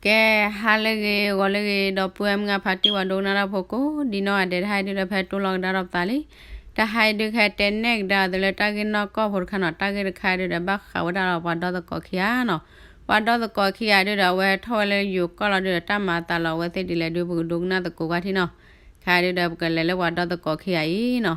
ကဲ, ဟါလၢအဂ့ၤ ဂီၤလၢအဂ့ၤ ဒီပုၢ်ဝဲၢ်မုၣ်ခွါဖါတံၢ် ပှၤဒိကနၣ်တၢ်ဖိကိးဒံနီၢ်ဂၤဒဲး, တဟါအံၤဒုဒီး ဖဲတိၢ်လီၤကဒါဒီးပသးလံ. တဟါအံၤဒု ကဟဲတဲနဲၣ်ကဒါအီၤသုလၢတၢ်ဂ့ၢ်နီၢ်ကီၢ်ဖိတခါနီၤ, တၢ်ဂ့ၢ်တခါဒုဒီး ဘၣ်ဃးဝဲဒၣ်လီၤပှၤဒီသကိးခံဂၤနီၤ. ပှၤဒီသကိးခံဂၤဒုဒီး အဝဲထီၣ်ဝဲလၢယိၤကီၢ်လီၤဒုဒီး တၢ်မၤအသးလီၤအဝဲသ့ၣ်ဒ်လဲၣ်ဒု ပကဒိကနၣ်သကိးကွၢ်ထံနီၤ. ခဲဒုဒီး ပကလဲၤလၢပှၤဒီသကိးခံဂၤအံၤနီၤ.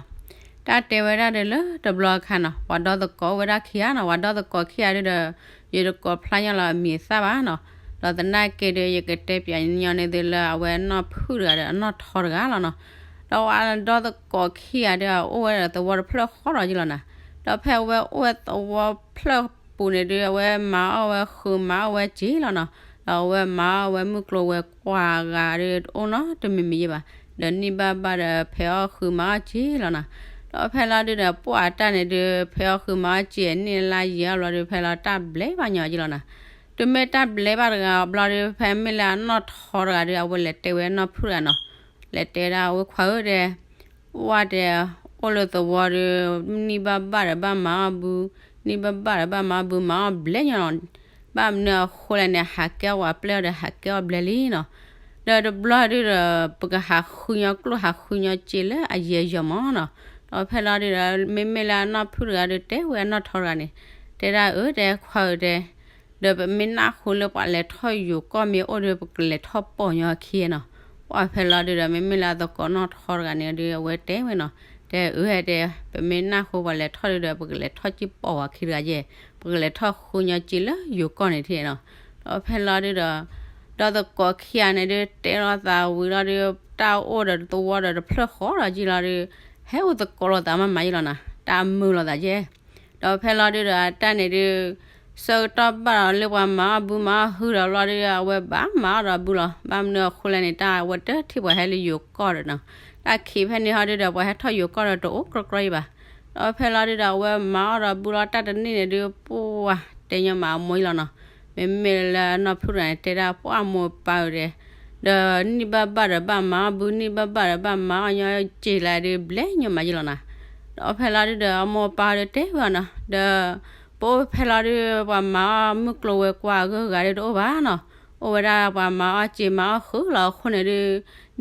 တၢ်တဲဝဲဒၣ်ဒီးလၢတဘျီအခါနီၤ, ပှၤဒီသကိးအိၣ်ဝဲဒၣ်ခံဂၤနီၤ, ပှၤဒီသကိးခံဂၤဒုဒီး ယတကိးဖျါညီလီၤအမံၤအသၣ်ဘၣ်နီၤ. ဒီးသနာ်က့ဒု ယကတဲပၠးညီန့ၢ်သုလၢအဝဲအနီၢ်ဖုၣ်တဂၤဒီးအနီၢ်ထီတဂၤလီၤနီၤ. ဒီးပှၤဒီသကိးခံဂၤဒု အိၣ်ဝဲဒီးသဝီတဖျၢၣ်ဃီဒီးယလီၤနီၤ. ဒီးဖဲအဝဲအိၣ်ဝဲသဝီဖျၢၣ်ပူၤန့ၣ်ဒု အဝဲမၤအီၣ်ဝဲဃုာ်မၤအီၣ်ဝဲစ့လီၤနီၤ. ဒီးအဝဲမၤအီၣ်ဝဲမုၢ်ကျိၤဝဲၤကွာ်ဂၤဒု တအိၣ်နီတမံၤမံၤယဲဘၣ်. ဒီးန့ၢ်ဘၣ်ဘၣ်ဒီး ဖဲအီၣ်ဃုာ်မၤအီၣ်စ့လီၤနီၤ. ဒီးဖဲလီၤဒုဒီး ပှၢ်အတၢ်န့ၣ်ဒု ဖဲအီၣ်ဃုာ်မၤအီၣ်စ့ အနံၣ်လါယံာ်အီၣ်ဘျီဒု ဖဲလီၤတၢ်ဘျဲးဘၣ်ညီယလီၤနီၤ. တုၤမ့ၢ်တၢ်ဘျဲးဘၣ်တဂၤဘျီဒု ဖဲမ့ၢ်လၢအနီၢ်ထီတဂၤဒု အဝဲလဲၤတဲဝဲအနီၢ်ဖုၣ်တဂၤနီၤ. လဲၤတဲဒၣ်ဝဲခွါဧၢဒဲး, ပှၢ်တဲ အိၣ်လၢသဝီဒု နံၣ်ဘၣ်ဘၣ်ဒီးဘၣ်မၤအီၣ်ဘု, နံၣ်ဘၣ်ဘၣ်ဒီးဘၣ်မၤအီၣ်ဘု မၤအီၣ်ဘျဲးညီလီၤ. ဘၣ်မနုၤအဃိလဲၣ်န့ၣ် ဟးကဲအီၣ်ဝဲပျဲၢ်အီၤဒီး ဟးကဲအီၣ်ဘျဲးလံနီၤ. ဒီးတဘျီဒုဒီး ပကဟးဃုညီကျိၣ်ဟးဃုညီစ့လၢအယံာ်အယီၢ်မးနီၤ. ဒီးဖဲလီၤဒုဒီး မ့မ့ၢ်လၢအနီၢ်ဖုၣ်တဂၤဒု တဲဝဲအနီၢ်ထီတဂၤန့ၣ်, တဲဒၣ်အၢတဲခွါဧၢတဲ ဒီးပမ့ၢ်နၢ်ဟူလၢပှၤလဲၤထီၣ်ယိၤကီၢ်မ့ၢ်အိၣ်ဒီး ပကလဲၤထီၣ်ပိာ်ညီခံနီၤ. ပှၢ်ဖဲလီၤဒုဒီး မ့မ့ၢ်လၢအသကိးနီၢ်ထီတဂၤန့ၣ်ဒု အဝဲတဲဝဲနီၤ, တဲအၢတဲ ပမ့ၢ်နၢ်ဟူပှၤလဲၤထီၣ်ဒုဒီး ပကလဲၤထီၣ်စ့ပိာ်ဝဲခံတဂၤယဲ, ပကလဲၤထီၣ်ဃုညီစ့လၢယိၤကီၢ်န့ၣ်ထံၣ်နီၤ. ဒီးဖဲလီၤဒုဒီး ဒီးသကိးခံဂၤန့ၣ်ဒု တဲလိာ်သးဝံၤလီၤဒု တၢ်အိၣ်ဒီးသဝီဒီးတဖျၢၣ်ဃီဒီးယလီၤဒု ဟဲအိၣ်သကိးလိာ်သးမးမးယလီၤနီၤ, တၢ်မုာ်လိာ်သးယဲ. ဒီးဖဲလီၤဒုဒီး အတၢ်န့ၣ်ဒု ဆၢကတီၢ်ဘၣ်ဒီးလၢပှၤမၤအီၣ်ဘုမၤအီၣ်ဟုဒီးဘျီဒု အဝဲဘၣ်မၤအီၣ်ဒီးဘုလီၤ. ဘၣ်မနုၤအဃိလဲၣ်န့ၣ် တၢ်အဝဲတထံၣ်ပှၤဟဲလၢယိၤကီၢ်ဒီးနီၤ, တၢ်ခံးဖဲန့ၣ်ဟီဒုဒီး ပှၤဟဲထီၣ်ယိၤကီၢ်ဒီးတအိၣ်ကြီကြီယံၤဘၣ်. ဒီးဖဲလီၤဒုဒီး အဝဲမၤအီၣ်ဒီးဘုလီၤ တၢ်တနံၣ်န့ၣ်ဒု ပှၢ်တဲညီမးအမိၢ်ယလီၤနီၤ. မ့မ့ၢ်လၢအနီၢ်ဖုၣ်တဂၤန့ၣ် တဲဒၣ်ပှၢ်မိၢ်ပၢ်ဧၢဒီး ဒီးနံၣ်ဘၣ်ဘၣ်ဒီးဘၣ်မၤအီၣ်ဘု နံၣ်ဘၣ်ဘၣ်ဒီးဘၣ်မၤအီၣ်ညီစ့လၢဒု ဘျဲးညီမးယလီၤနီၤ. ဒီးဖဲလီၤဒုဒီး အမိၢ်ပၢ်ဒုတဲဝဲနီၤ, ဒီး ပအိၣ်ဖဲလီၤဒု ပှၤမၤအီၣ်မုၢ်ကျိၤဝဲၤကွာ်အဂုၤအဂၤဒုတအိၣ်ဘၣ်နီၤ, အိၣ်ဝဲဒၣ်ပှၤမၤအီၣ်စ့မၤအီၣ်ဃုာ်လီၤအဃိန့ၣ်ဒု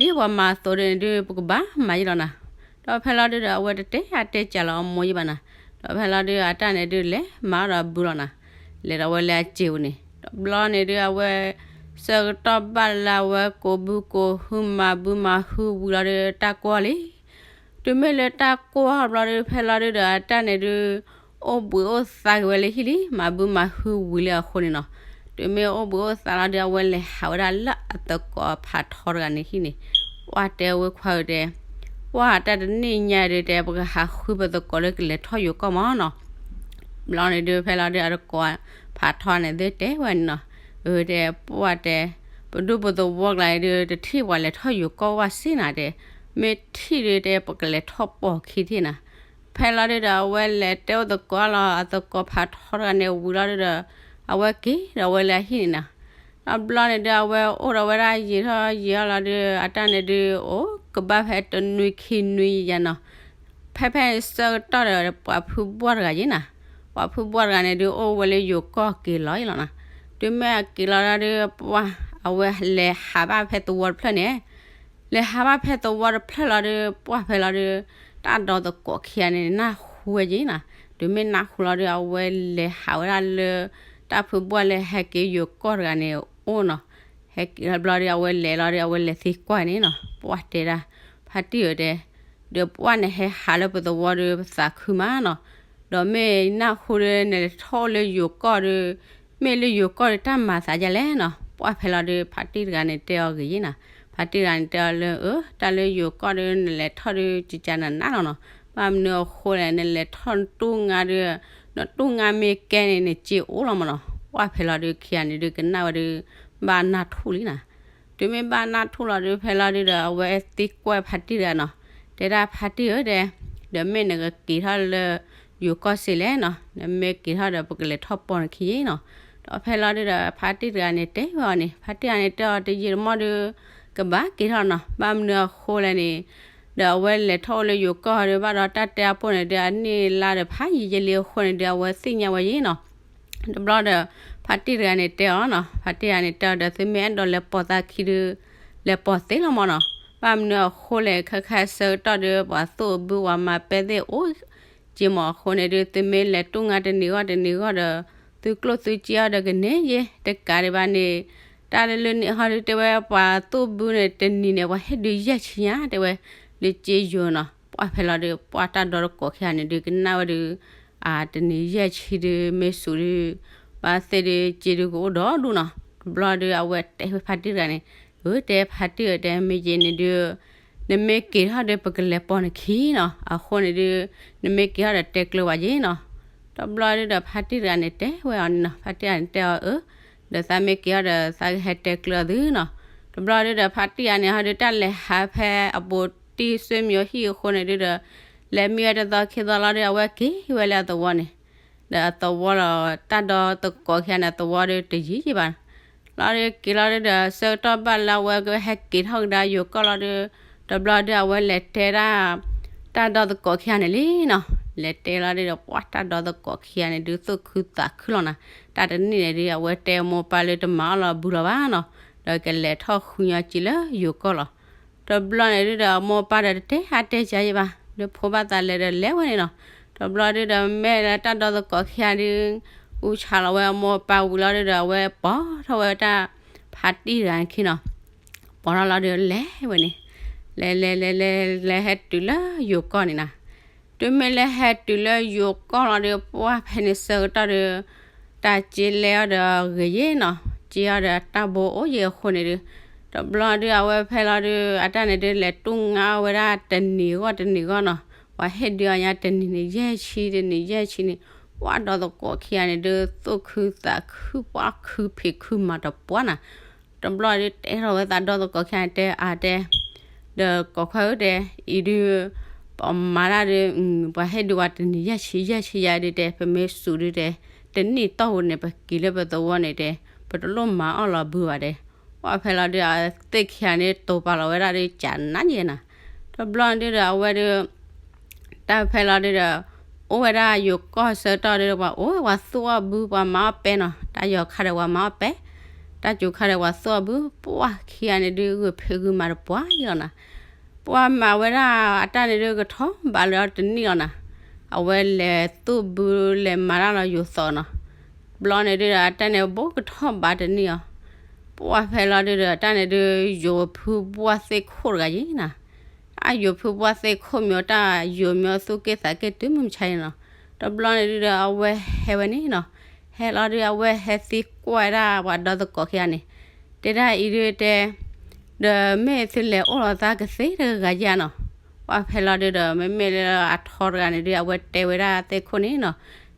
ဒ်ပှၤမၤအသိးဒုန့ၣ်ဒု ပကဘၣ်မၤယလီၤနီၤ. ဒီးဖဲလီၤဒုဒီး အဝဲတတဲအါတဲစှၤလီၤအမိၢ်ယဘၣ်နီၤ. ဒီးဖဲလီၤဒုအတၢ်န့ၣ်ဒု လဲၤမၤအီၣ်ဒီးဘုလီၤနီၤ, လဲၤဒီးဝဲလၢအစ့ပူၤန့ၣ် တဘျီန့ၣ်ဒု အဝဲ ဆၢကတီၢ်ဘၣ်လၢအဝဲကိးဘုကိးဟုမၤဘုမၤဟုဝံၤလီၤဒု တၢ်ကွၢ်လံ. တုၤမ့ၢ်လၢတၢ်ကွၢ်ဘျီဒု ဖဲလီၤဒုဒီး အတၢ်န့ၣ်ဒု အိၣ်ဘှံးအိၣ်သါက့ၤဝဲလၢဟံၣ်လံ, မၤဘုမၤဟုဝံၤလၢအဃိန့ၣ်နီၤ. တုၤမ့ၢ်အိၣ်ဘှံးအိၣ်သါလီၤဒု အဝဲလဲၤဟးဝဲဒၣ်လၢအသကိးဖးထီတဂၤန့ၣ်ဟံၣ်န့ၣ်, ပှၢ်တဲဝဲခွါဧၢတဲ, ပှၢ်တၢ်တနံၣ်ညါဒုတဲ ပကဟးဃုပသကိးလၢကလဲၤထီၣ်ယိၤကီၢ်မးနီၤ. ဘျီန့ၣ်ဒု ဖဲလီၤဒုအသကိးဖးထီန့ၣ်ဒုတဲဝဲန့ၣ်နီၤ, အတဲ ပှၢ်တဲ ပဒူပသဝီကျါဒု တထံၣ်ပှၤလဲၤထီၣ်ယိၤကီၢ်ဝဲစ့နၤတဲ, မ့ၢ်ထံၣ်ဒုတဲ ပကလဲၤထီၣ်ပိာ်ခံထံၣ်နၤ. ဖဲလီၤဒုဒီး အဝဲလဲၤတဲအိၣ်သကိးလီၤ အသကိးဖးထီတဂၤန့ၣ်ဝံၤလီၤဒုဒီး အဝဲက့ၤဒီးဝဲလၢအဟံၣ်န့ၣ်နီၤ. တဘျီန့ၣ်ဒု အဝဲအိၣ်ဒီးဝဲဒၣ်ယံာ်ထီၣ်ယံာ်အီၤလီၤဒု အတၢ်န့ၣ်ဒု အိၣ်ကဘၣ်ဖဲတနွံခံနွံယၤနီၤ. ဖဲဖဲန့ၣ်ဆၢကတီၢ်ဒီး ပှၤဖုဘှၢ်တဂၤယဲနၤ, ပှၤဖုဘှၢ်တဂၤန့ၣ်ဒု အိၣ်ဝဲလၢယိၤကီၢ်က့ၤလီၤယလီၤနီၤ. တုၤမ့ၢ်အက့ၤလီၤလီၤဒု ပှၢ်အဝဲလဲၤဟးဘၣ်ဖဲသဝီတဖျၢၣ်န့ၣ် လဲၤဟးဘၣ်ဖဲသဝီတဖျၢၣ်လီၤဒု ပှၢ်ဖဲလီၤဒု တၢ်ဒီသကိးခံဂၤန့ၣ် နၢ်ဟူဝဲယဲနၤ. တုၤမ့ၢ်နၢ်ဟူလီၤဒု အဝဲလဲၤဟးဝဲဒၣ်လၢ တၢ်ဖုဘှၢ်လၢဟဲက့ၤယိၤကီၢ်တဂၤန့ၣ်အိၣ်နီၤ. ဟဲက့ၤလီၤဘျီဒု အဝဲလဲၤလီၤဒု အဝဲလဲၤသံကွၢ်န့ၣ်နီၤ. ပှၢ်တဲဒၣ် ဖါတံၢ်ဧၢတဲ, ဒီးပှၢ်န့ၣ်ဟဲဟးလၢပသဝီဒု ပသးခုမးနီၤ. ဒီးမ့ၢ်နၢ်ဟူဒု နလဲၤထီၣ်အိၣ်လၢယိၤကီၢ်ဒု မ့ၢ်လၢယိၤကီၢ်ဒု တၢ်မၤသးဒ်လဲၣ်နီၤ. ပှၢ်ဖဲလီၤဒု ဖါတံၢ်တဂၤန့ၣ်တဲအီၤဂ့ၤယဲနၤ. ဖါတံၢ်တဂၤန့ၣ်တဲအီၤလၢ အၢ တၢ်လၢယိၤကီၢ်ဒု နလဲၤထီၣ်ဒု ကကနးနးလီၤနီၤ. ဘၣ်မနုၤအဃိလဲၣ် နလဲၤထီၣ်နတူၢ်ငါဒု နတူၢ်ငါမ့ၢ်ကဲန့ၣ် နစ့အိၣ်လီၤမးနီၤ. ပှၢ်ဖဲလီၤဒု ခံဂၤန့ၣ်ဒု ကနၣ်ဝဲဒု ဘၣ်နၢ်ထူၣ်လံနၤ. တုၤမ့ၢ်ဘၣ်နၢ်ထူၣ်လီၤဒု ဖဲလီၤဒုဒီး အဝဲသံကွၢ်ဖါတံၢ်တဂၤနီၤ. တဲဒၣ်ဖါတံၢ်ဧၢတဲ, ဒီးမ့ၢ်နကက့ၤထီၣ်လၢယိၤကီၢ်စ့လဲၣ်နီၤ. နမ့ၢ်က့ၤထီၣ်ဒီး ပကလဲၤထီၣ်ပိာ်နခံယဲနီၤ. ဒီးဖဲလီၤဒုဒီး ဖါတံၢ်တဂၤန့ၣ်တဲဝဲအီၤန့ၣ်, ဖါတံၢ်တဂၤန့ၣ်တဲအီၤ တယံာ်တမီၢ်ဒု ကဘၣ်က့ၤထီၣ်နီၤ. ဘၣ်မနုၤအဃိလဲၣ်န့ၣ် ဒီးအဝဲလဲၤထီၣ်အိၣ်လၢယိၤကီၢ်ဒု ဘၣ်ဒီးတၢ်တဲအပိၢ်န့ၣ်ဒု အနံၣ်လါဒီးဖးယံာ်ယဲလံအဃိန့ၣ်ဒု အဝဲသ့ၣ်ညါဝဲယဲနီၤ. တဘျီဒီး ဖါတံၢ်တဂၤန့ၣ်တဲအီၤနီၤ, ဖါတံၢ်တဂၤန့ၣ်တဲအီၤဒီး သုမ့ၢ်အဲၣ်ဒိးလဲၤပိာ်သးခံဒုး လဲၤပိာ်သ့လီၤမၢ်နီၤ. ဘၣ်မနုၤအဃိလဲၣ် ခဲခါဆၢကတီၢ်ဒီး ပှၤသူၣ်အဘုပှၤမၤပဲသ့ၣ်အိၣ်က့မၢ်အဃိန့ၣ်ဒုး သုမ့ၢ်လဲၤတူၢ်ငါတနံၤဂီၢ်တနံၤဂီၢ်ဒီး သုကျိၣ်သုစ့အီၤဒီးကန့ၢ်ယဲ တကးဒံးဘၣ်န့ၣ် တၢ်လၢလၢန့ၣ်ဟီဒုးတဲဝဲ ပှၤသူၣ်ဘုန့ၣ် တနံၤန့ၣ် ပှၤဟ့ၣ်ဒုးယဲၢ်ဆံညါ တဲဝဲ လၢစ့ယိၤနီၤ. ပှၢ်ဖဲလီၤဒုး ပှၢ်တၢ်ဒီသကိးခံဂၤန့ၣ်ဒုး ကနၣ်ဝဲဒုး တနံၤယဲၢ်ဆံဒုး မ့ၢ်စူးဒုး ဘၣ်သ့ၣ်ဒုး စ့ဒုးကအိၣ်ဒီဒူၣ်နီၤ. တဘျီဒုး အဝဲတဲဝဲဖါတံၢ်တဂၤန့ၣ်, အၢ တဲဖါတံၢ်ဧၢ တဲမ့ၢ်ယဲန့ၣ်ဒုး နမ့ၢ်က့ၤထီၣ်ဒီး ပကလဲၤပိာ်နခံနီၤ. အဃိန့ၣ်ဒုး နမ့ၢ်က့ၤထီၣ်ဒီးတဲကျၢၤဝဲယဲနီၤ. တဘျီဒုးဒီး ဖါတံၢ်တဂၤန့ၣ်တဲဝဲအီၤန့ၣ်နီၤ, ဖါတံၢ်တဂၤန့ၣ်တဲအီၤ အၢ ဒီးသးမ့ၢ်က့ၤထီၣ်ဒီး သးကဟဲတဲကျၢၤသုနီၤ. တဘျီဒုးဒီး ဖါတံၢ်တဂၤန့ၣ်ဟီဒုး တၢ်လဲၤဟးဖဲအဘူးတံၢ် ဆွေမျိုးဟံၣ်အဃိန့ၣ်ဒုးဒီး လဲၤမံဝဲတသီခံသီလီၤဒုး အဝဲက့ၤဝဲလၢအသဝီန့ၣ် ဒီးအသဝီဒီး တၢ်ဒီသကိးခံဂၤန့ၣ် အသဝီဒီးတယံာ်ယံာ်ဘၣ် လီၤဒုးက့ၤလီၤဒုးဒီး ဆၢကတီၢ်ဘၣ်လၢအဝဲကဟဲက့ၤထီၣ်ကဒါယိၤကီၢ်လီၤဒုး တဘျီဒုးအဝဲလဲၤတဲဒၣ် တၢ်ဒီသကိးခံဂၤန့ၣ်လံနီၤ. လဲၤတဲလီၤဒုးဒီး ပှၢ်တၢ်ဒီသကိးခံဂၤန့ၣ်ဒုး သူၣ်ခုသးခုလီၤနီၤ. တၢ်တနံၣ်န့ၣ်ဒုး အဝဲတဲအမိၢ်ပၢ်လၢတမၤအီၣ်လီၤဘုလီၤဘၣ်နီၤ, ဒီးကလဲၤထီၣ်ဃုညီကံလၢယိၤကီၢ်လီၤ. တဘျီန့ၣ်ဒုးဒီး အမိၢ်အပၢ်ဒီးတတဲအါတဲစှၤယံၤဘၣ်, လၢဖိဘၣ်သးလဲၤဒီးလဲၤဝဲန့ၣ်နီၤ. တဘျီဒုးဒီး မ့ၢ်လၢတၢ်ဒီသကိးခံဂၤဒုး အူဆါလီၤဝဲအမိၢ်အပၢ်ဝံၤလီၤဒုးဒီး အဝဲပိာ်ထီၣ်ဝဲတၢ်ဖါတံၢ်တဂၤခံနီၤ. ပိာ်ထီၣ်လီၤဒုးလဲၤဝဲန့ၣ်, လဲၤလဲၤလဲၤလဲၤလဲၤဟဲတုၤလၢယိၤကီၢ်န့ၣ်နီၤ. တုၤမ့ၢ်လၢဟဲတုၤလၢယိၤကီၢ်လီၤဒုး ပှၢ်ဖဲန့ၣ်ဆၢကတီၢ်ဒုး တၢ်စ့လဲအီၤဒီးဂ့ၤယဲနီၤ, စ့အီၤဒီးတၢ်ဘိအိၣ်ယဲအဃိန့ၣ်ဒုး တဘျီဒုးအဝဲဖဲလီၤဒုး အတၢ်န့ၣ်ဒုးလဲၤတူၢ်ငါဝဲဒၣ်တနံၤဂီၢ်တနံၤဂီၢ်နီၤ, ပှၤဟ့ၣ်ဒုးအီၤညါတနံၤန့ၣ် ယဲၢ်ဆံတနံၤယဲၢ်ဆံန့ၣ်, ပှၢ်ဒီသကိးခံဂၤန့ၣ်ဒုး သူၣ်ခုသးခု ပှၢ်ခုဖံးခုမၤတပှၢ်နီၤ. တဘျီဒုးတဲထီၣ်ဝဲသးဒီသကိးခံဂၤန့ၣ်တဲအါတဲ ဒီးကိးခွါဧၢတဲ, အံၤဒုး ပမၤတၢ်ဒုး ပှၤဟ့ၣ်ဒုးဝဲတနံၤယဲၢ်ဆံယဲၢ်ဆံယဲၢ်ဒုးတဲ ပမ့ၢ်စူးဒုးတဲ တနံၣ်တီၢ်ပူၤန့ၣ် ပက့ၤလၢပသဝီန့ၣ်တဲ ပတလိၣ်မၤအီၣ်လီၤဘုဘၣ်တဲ. ပှၢ်ဖဲလီၤဒုး အသ့ၣ်ခံဂၤန့ၣ်တိာ်ပာ်လီၤဝဲဒၣ်ဒုး ကနးယဲနီၤ. တဘျီဒုးဒီး အဝဲဒုး တၢ်ဖဲလီၤဒုးဒီး အိၣ်ဝဲဒၣ်ယိၤကီၢ်ဆၢကတီၢ်ဒုး ပှၤအိၣ်ဝဲပှၤသူၣ်အီၣ်ဘု ပှၤမၤအီၣ်ပဲနီၤ, တၢ်ယီၤခါဒီးပှၤမၤအီၣ်ပဲ, တၢ်စူၤခါဒီးပှၤသူၣ်အီၣ်ဘု, ပှၢ်ခံဂၤန့ၣ်ဒုး ဂုာ်ဖံးဂုာ်မၤတပှၢ်ယဲလီၤနီၤ. ပှၢ်မၤဝဲဒၣ်အတၢ်န့ၣ်ဒုးကထီၣ်ဘးလၢတနံၣ်လီၤနီၤ. အဝဲလဲၤသူၣ်ဘုလဲၤမၤတၢ်လီၤယိၤသီးနီၤ. တဘျီန့ၣ်ဒုးဒီး အတၢ်န့ၣ်ဘိကထီၣ်ဘးတနံၣ်အီၤ. ပှၢ်ဖဲလီၤဒုးဒီး အတၢ်န့ၣ်ဒုး ယိၤဖုပှၢ်သ့ၣ်ခိၣ်တဂၤယဲနီၤ. အယိၤဖုပှၢ်သ့ၣ်ခိၣ်မ့ၢ်တၢ်ယိၤမ့ၢ်သူၣ်က့ၣ်သးက့ၣ်တုၤမုၢ်မဆါအံၤနီၤ. တဘျီန့ၣ်ဒုးဒီး အဝဲဟဲဝဲန့ၣ်နီၤ. ဟဲလီၤဒုး အဝဲဟဲသံကွၢ်ဝဲဒၣ်ပှၤဒီသကိးခံဂၤန့ၣ်, တဲဒၣ်အံၤဒုးတဲ, ဒီးမ့ၢ်သုလဲၤအိၣ်လီၤသးကသ့တဂၤယဲနီၤ. ပှၢ်ဖဲလီၤဒုးဒီး မ့မ့ၢ်လၢအထီတဂၤန့ၣ်ဒုး အဝဲတဲဝဲဒၣ်သ့ၣ်ခိၣ်န့ၣ်နီၤ,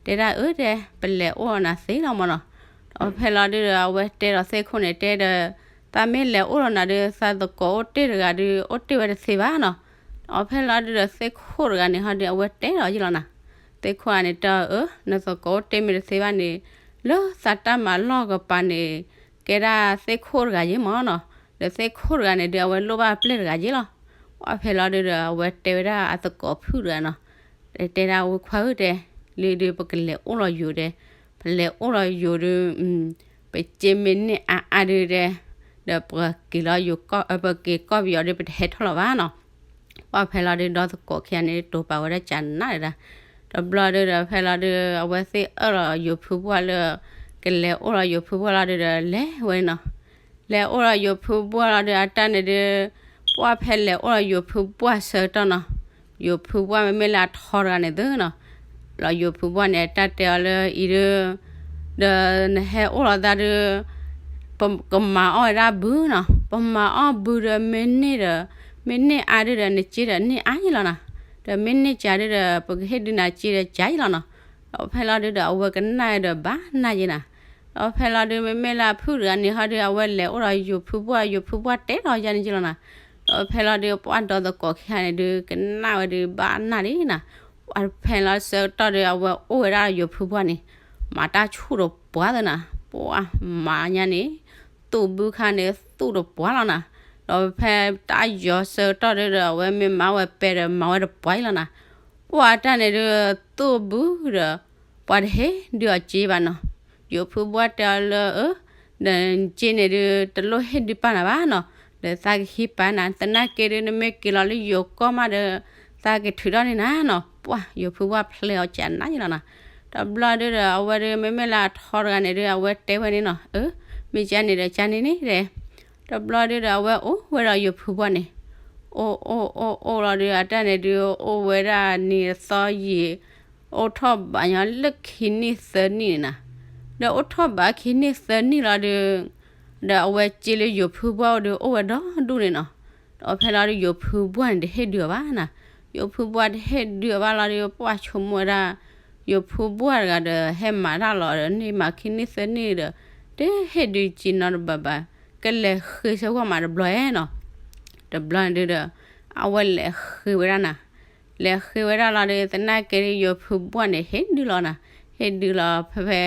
တဲဒၣ်အၢတဲ ပလဲၤအိၣ်လီၤနၤသ့လီၤမၢ်နီၤ. ဒီးဖဲလီၤဒုးဒီး အဝဲတဲဒီးသ့ၣ်ခိၣ်န့ၣ်တဲဒီး, သးမ့ၢ်လဲၤအိၣ်လီၤနၤဒုး သးသကိးအိၣ်တ့ၢ်တဂၤဒုး အိၣ်တ့ၢ်ဝဲတသ့ဘၣ်နီၤ. ဒီးဖဲလီၤဒုးဒီး သ့ၣ်ခိၣ်တဂၤန့ၣ်ဟီဒုး အဝဲတဲဒီးယဲလီၤနၤ. သ့ၣ်ခိၣ်တဂၤန့ၣ်တဲအီၤ အၢ နသကိးအိၣ်တ့ၢ်မ့ၢ်တသ့ဘၣ်န့ၣ် လၢသးတၢ်မၤလီၢ်ကပၤန့ၣ် ကဲဒၣ်သ့ၣ်ခိၣ်တဂၤယဲမၢ်နီၤ. ဒီးသ့ၣ်ခိၣ်တဂၤန့ၣ်ဒုး အဝဲလိၣ်ဘၣ်ပျဲၢ်တဂၤယဲလီၤ. ပှၢ်ဖဲလီၤဒုးဒီး အဝဲတဲဝဲဒၣ်အသကိးဖုၣ်တဂၤနီၤ, တဲဒၣ်ဝဲခွါဧၢတဲ, လၢဒုးပကလဲၤအိၣ်လီၤယိၤတဲ, ပလဲၤအိၣ်လီၤယိၤဒုး ပစ့မ့ၢ်န့ၢ်အါအါဒုးတဲ, ဒီးပက့ၤလီၤယိၤကီၢ် ပက့ၤကီၢ်ပယီၤဒုး ပတဟဲထီၣ်လီၤဘၣ်နီၤ. ပှၢ်ဖဲလီၤဒုး ဒီသကိးခံဂၤန့ၣ် တိာ်ပာ်ဝဲဒၣ်ကနးဒၣ်. တဘျီဒုးဒီး ဖဲလီၤဒုး အဝဲသ့ၣ်အၢၣ်လီၤယိၤဖုပှၢ်လၢ ကလဲၤအိၣ်လီၤယိၤဖုပှၢ်လီၤဒုးဒီး လဲၤဝဲနီၤ. လဲၤအိၣ်လီၤယိၤဖုပှၢ်လီၤဒုး အတၢ်န့ၣ်ဒုး ပှၢ်ဖဲလဲၤအိၣ်လီၤယိၤဖုပှၢ်ဆၢကတီၢ်နီၤ. ယိၤဖုပှၢ်မ့မ့ၢ်လၢအထီတဂၤန့ၣ်သုနီၤ. လီၤယိၤဖုပှၢ်န့ၣ် တၢ်တဲအီၤလၢအံၤဒုး ဒီးနဟဲအိၣ်လီၤသးဒုး ပကမၤအီၣ်ဝဲဒၣ်ဘုနီၤ. ပမၤအီၣ်ဘုဒီးမ့ၢ်န့ၢ်ဒီး မ့ၢ်န့ၢ်အါဒုးဒီး နစ့ဒီးန့ၢ်အါယဲလီၤနီၤ. ဒီးမ့ၢ်န့ၢ်ကးဒုးဒီး ပကဟ့ၣ်ဒုးနၤစ့ဒီးကးယဲလီၤနီၤ. ဒီးဖဲလီၤဒုးဒီး အဝဲကနၣ်ဒီးဘၣ်နၢ်ယဲနီၤ. ဒီးဖဲလီၤဒုး မ့မ့ၢ်လၢအဖုၣ်တဂၤန့ၣ်ဟီဒုး အဝဲလဲၤအိၣ်ဒီးယိၤဖုပှၢ် ယိၤဖုပှၢ်တဲဒီးယဲန့ၣ်ယဲလီၤနီၤ. ဒီးဖဲလီၤဒုး ပှၢ်ဒီသကိးခံဂၤန့ၣ်ဒုး ကနၣ်ဝဲဒုးဘၣ်နၢ်လံနီၤ. ပှၢ်ဖဲလီၤဆၢကတီၢ်ဒုး အဝဲအိၣ်ဝဲဒၣ်ယိၤဖုပှၢ်န့ၣ် မၤတၢ်ဆူၣ်တပှၢ်သနီၤ. ပှၢ်မၤညါန့ၣ် သူၣ်ဘုခါန့ၣ် သူၣ်တပှၢ်လီၤနီၤ. ဒီးဖဲတၢ်ယီၤဆၢကတီၢ်ဒုးဒီး အဝဲမ့ၢ်မၤဝဲပဲဒီး မၤဝဲတပှၢ်အံၤလီၤနီၤ. ပှၢ်တၢ်န့ၣ်ဒုး သူၣ်ဘုဒီး ပှၤတဟ့ၣ်ဒုးအီၤစ့ဘၣ်နီၤ. ယိၤဖုဘှၢ်တဲအီၤလၢ အၢ ဒီးစ့န့ၣ်ဒုး တလိၣ်ဟ့ၣ်ဒုးပာ်နၤဘၣ်နီၤ, ဒီးသးကဟံးပာ်နၤ, သနာ်က့ဒုး နမ့ၢ်က့ၤလီၤလၢယိၤကီၢ်မးဒီး သးကထုးထီၣ်န့ၢ်နၤနီၤ. ပှၢ် ယိၤဖုဘှၢ်ဖျဲးအီၤကနးယလီၤနီၤ. တဘျီဒုးဒီး အဝဲဒုး မ့မ့ၢ်လၢအထီတဂၤန့ၣ်ဒုး အဝဲတဲဝဲန့ၣ်နီၤ, အၢ မ့ၢ်ကန့ၣ်ဒီးကန့ၣ်န့ၣ်တဲ တဘျီဒုးဒီး အဝဲအိၣ်ဝဲဒီးယိၤဖုဘှၢ်န့ၣ်, အိၣ်အိၣ်အိၣ်အိၣ်လီၤဒုး အတၢ်န့ၣ်ဒုး အိၣ်ဝဲဒၣ်နံၤအသီယံာ် အိၣ်ထီၣ်ဘးညီလၢခံနံၣ်သၢနံၣ်န့ၣ်နီၤ. ဒီးအိၣ်ထီၣ်ဘးခံနံၣ်သၢနံၣ်လီၤဒုး ဒီးအဝဲစ့လၢယိၤဖုဘှၢ်အိၣ်ဒုး အိၣ်ဝဲဒီဒူၣ်န့ၣ်နီၤ. ဒီးဖဲလီၤဒုး ယိၤဖုဘှၢ်န့ၣ် တဟ့ၣ်ဒုးအီၤဘၣ်နီၤ. ယိၤဖုဘှၢ်တဟ့ၣ်ဒုးအီၤဘၣ်လီၤဒုး ပှၢ်ဆိကမိၣ်ဝဲဒၣ် ယိၤဖုဘှၢ်တဂၤဒီး ဟဲမၤတၢ်လီၤဒီး န့ၢ်မၤခံနံၣ်သၢနံၣ်ဒီး တဟ့ၣ်ဒုးစ့နီတဘးဘၣ်, ကလဲၤဃ့ဆၢဂီၢ်မးတဘျီနီၤ. တဘျီန့ၣ်ဒုးဒီး အဝဲလဲၤဃ့ဝဲဒၣ်နီၤ. လဲၤဃ့ဝဲဒၣ်လီၤဒီး သနာ်က့ဒုး ယိၤဖုဘှၢ်န့ၣ် ဟ့ၣ်ဒုးလီၤနီၤ. ဟ့ၣ်ဒုးလီၤဖဲဖဲ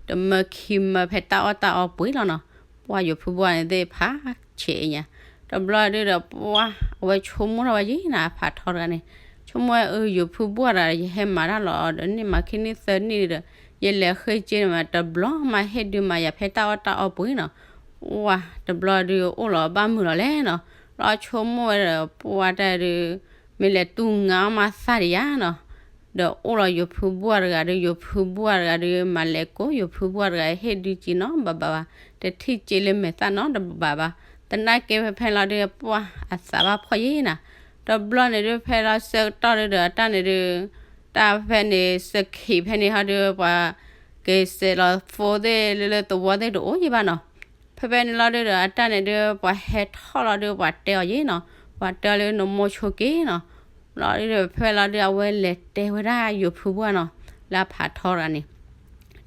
တမၢခံမၢဖဲတၢ်အီၣ်တၢ်အီပှ့ၤလီၤနီၤ. ပှၢ်ယိၤဖုဘှၢ်န့ၣ်သ့ၣ်ဖးဆံးညါ. တဘျီဒုးဒီး ပှၢ်အဝဲဆိကမိၣ်ထီၣ်ဝဲယံၤနီၤ အဖးထီတဂၤန့ၣ်, ဆိကမိၣ်ဝဲ အၢ ယိၤဖုဘှၢ်တဂၤဒီး ယဟဲမၤတၢ်လီၤဒီး န့ၢ်မၤခံနံၣ်သၢနံၣ်ဒီး ယလဲၤဃ့စ့န့ၣ်မး တဘျီမးဟ့ၣ်ဒုးမၤယၤဖဲတၢ်အီၣ်တၢ်အီပှ့ၤနီၤ. ပှၢ်တဘျီဒုး အိၣ်လီၤဘၣ်မုာ်လီၤလဲၣ်နီၤ. လီၤဆိကမိၣ်ဝဲဒီး ပှၢ်တၢ်ဒုး မ့ၢ်လဲၤတူၢ်ငါအီၣ်မးသၣ်ဒံးယၤနီၤ. ဒီးအိၣ်လီၤယိၤဖုဘှၢ်တဂၤဒီး ယိၤဖုဘှၢ်တဂၤဒီး မၤလဲၤကိး ယိၤဖုဘှၢ်တဂၤ ဟ့ၣ်ဒုးစ့နီတဘးဘၣ်ဘၣ်, တထံၣ်စ့လၢမဲာ်သၣ်နီတဘးဘၣ်. သနာ်က့ဖဲဖဲလီၤဒုး ပှၢ်အသးဘၣ်ဖှီၣ်ယံၤနီၤ. တဘျီန့ၣ်ဒုး ဖဲလီၤဆၢကတီၢ်ဒုးဒီး အတၢ်န့ၣ်ဒုး တၢ်ဖဲန့ၣ် စခံးဖဲန့ၣ်ဟီဒုး ပှၤက့ၤစဲးလီၤဖိသ့ၣ်လၢလၢသဝီသ့ၣ်တအိၣ်ယံၤဘၣ်နီၤ. ဖဲဖဲန့ၣ်လီၤဒုးဒီး အတၢ်န့ၣ်ဒုး ပှၤဟဲထီၣ်လီၤဒုး ပှၤတဲအီၤယံၤနီၤ, ပှၤတဲအီၤလၢနမိၢ်ဆိက့နီၤ. လီၤဒုးဒီး ဖဲလီၤဒုး အဝဲလဲၤတဲဝဲဒၣ်ယိၤဖုဘှၢ်နီၤ, လၢအဖးထီတဂၤန့ၣ်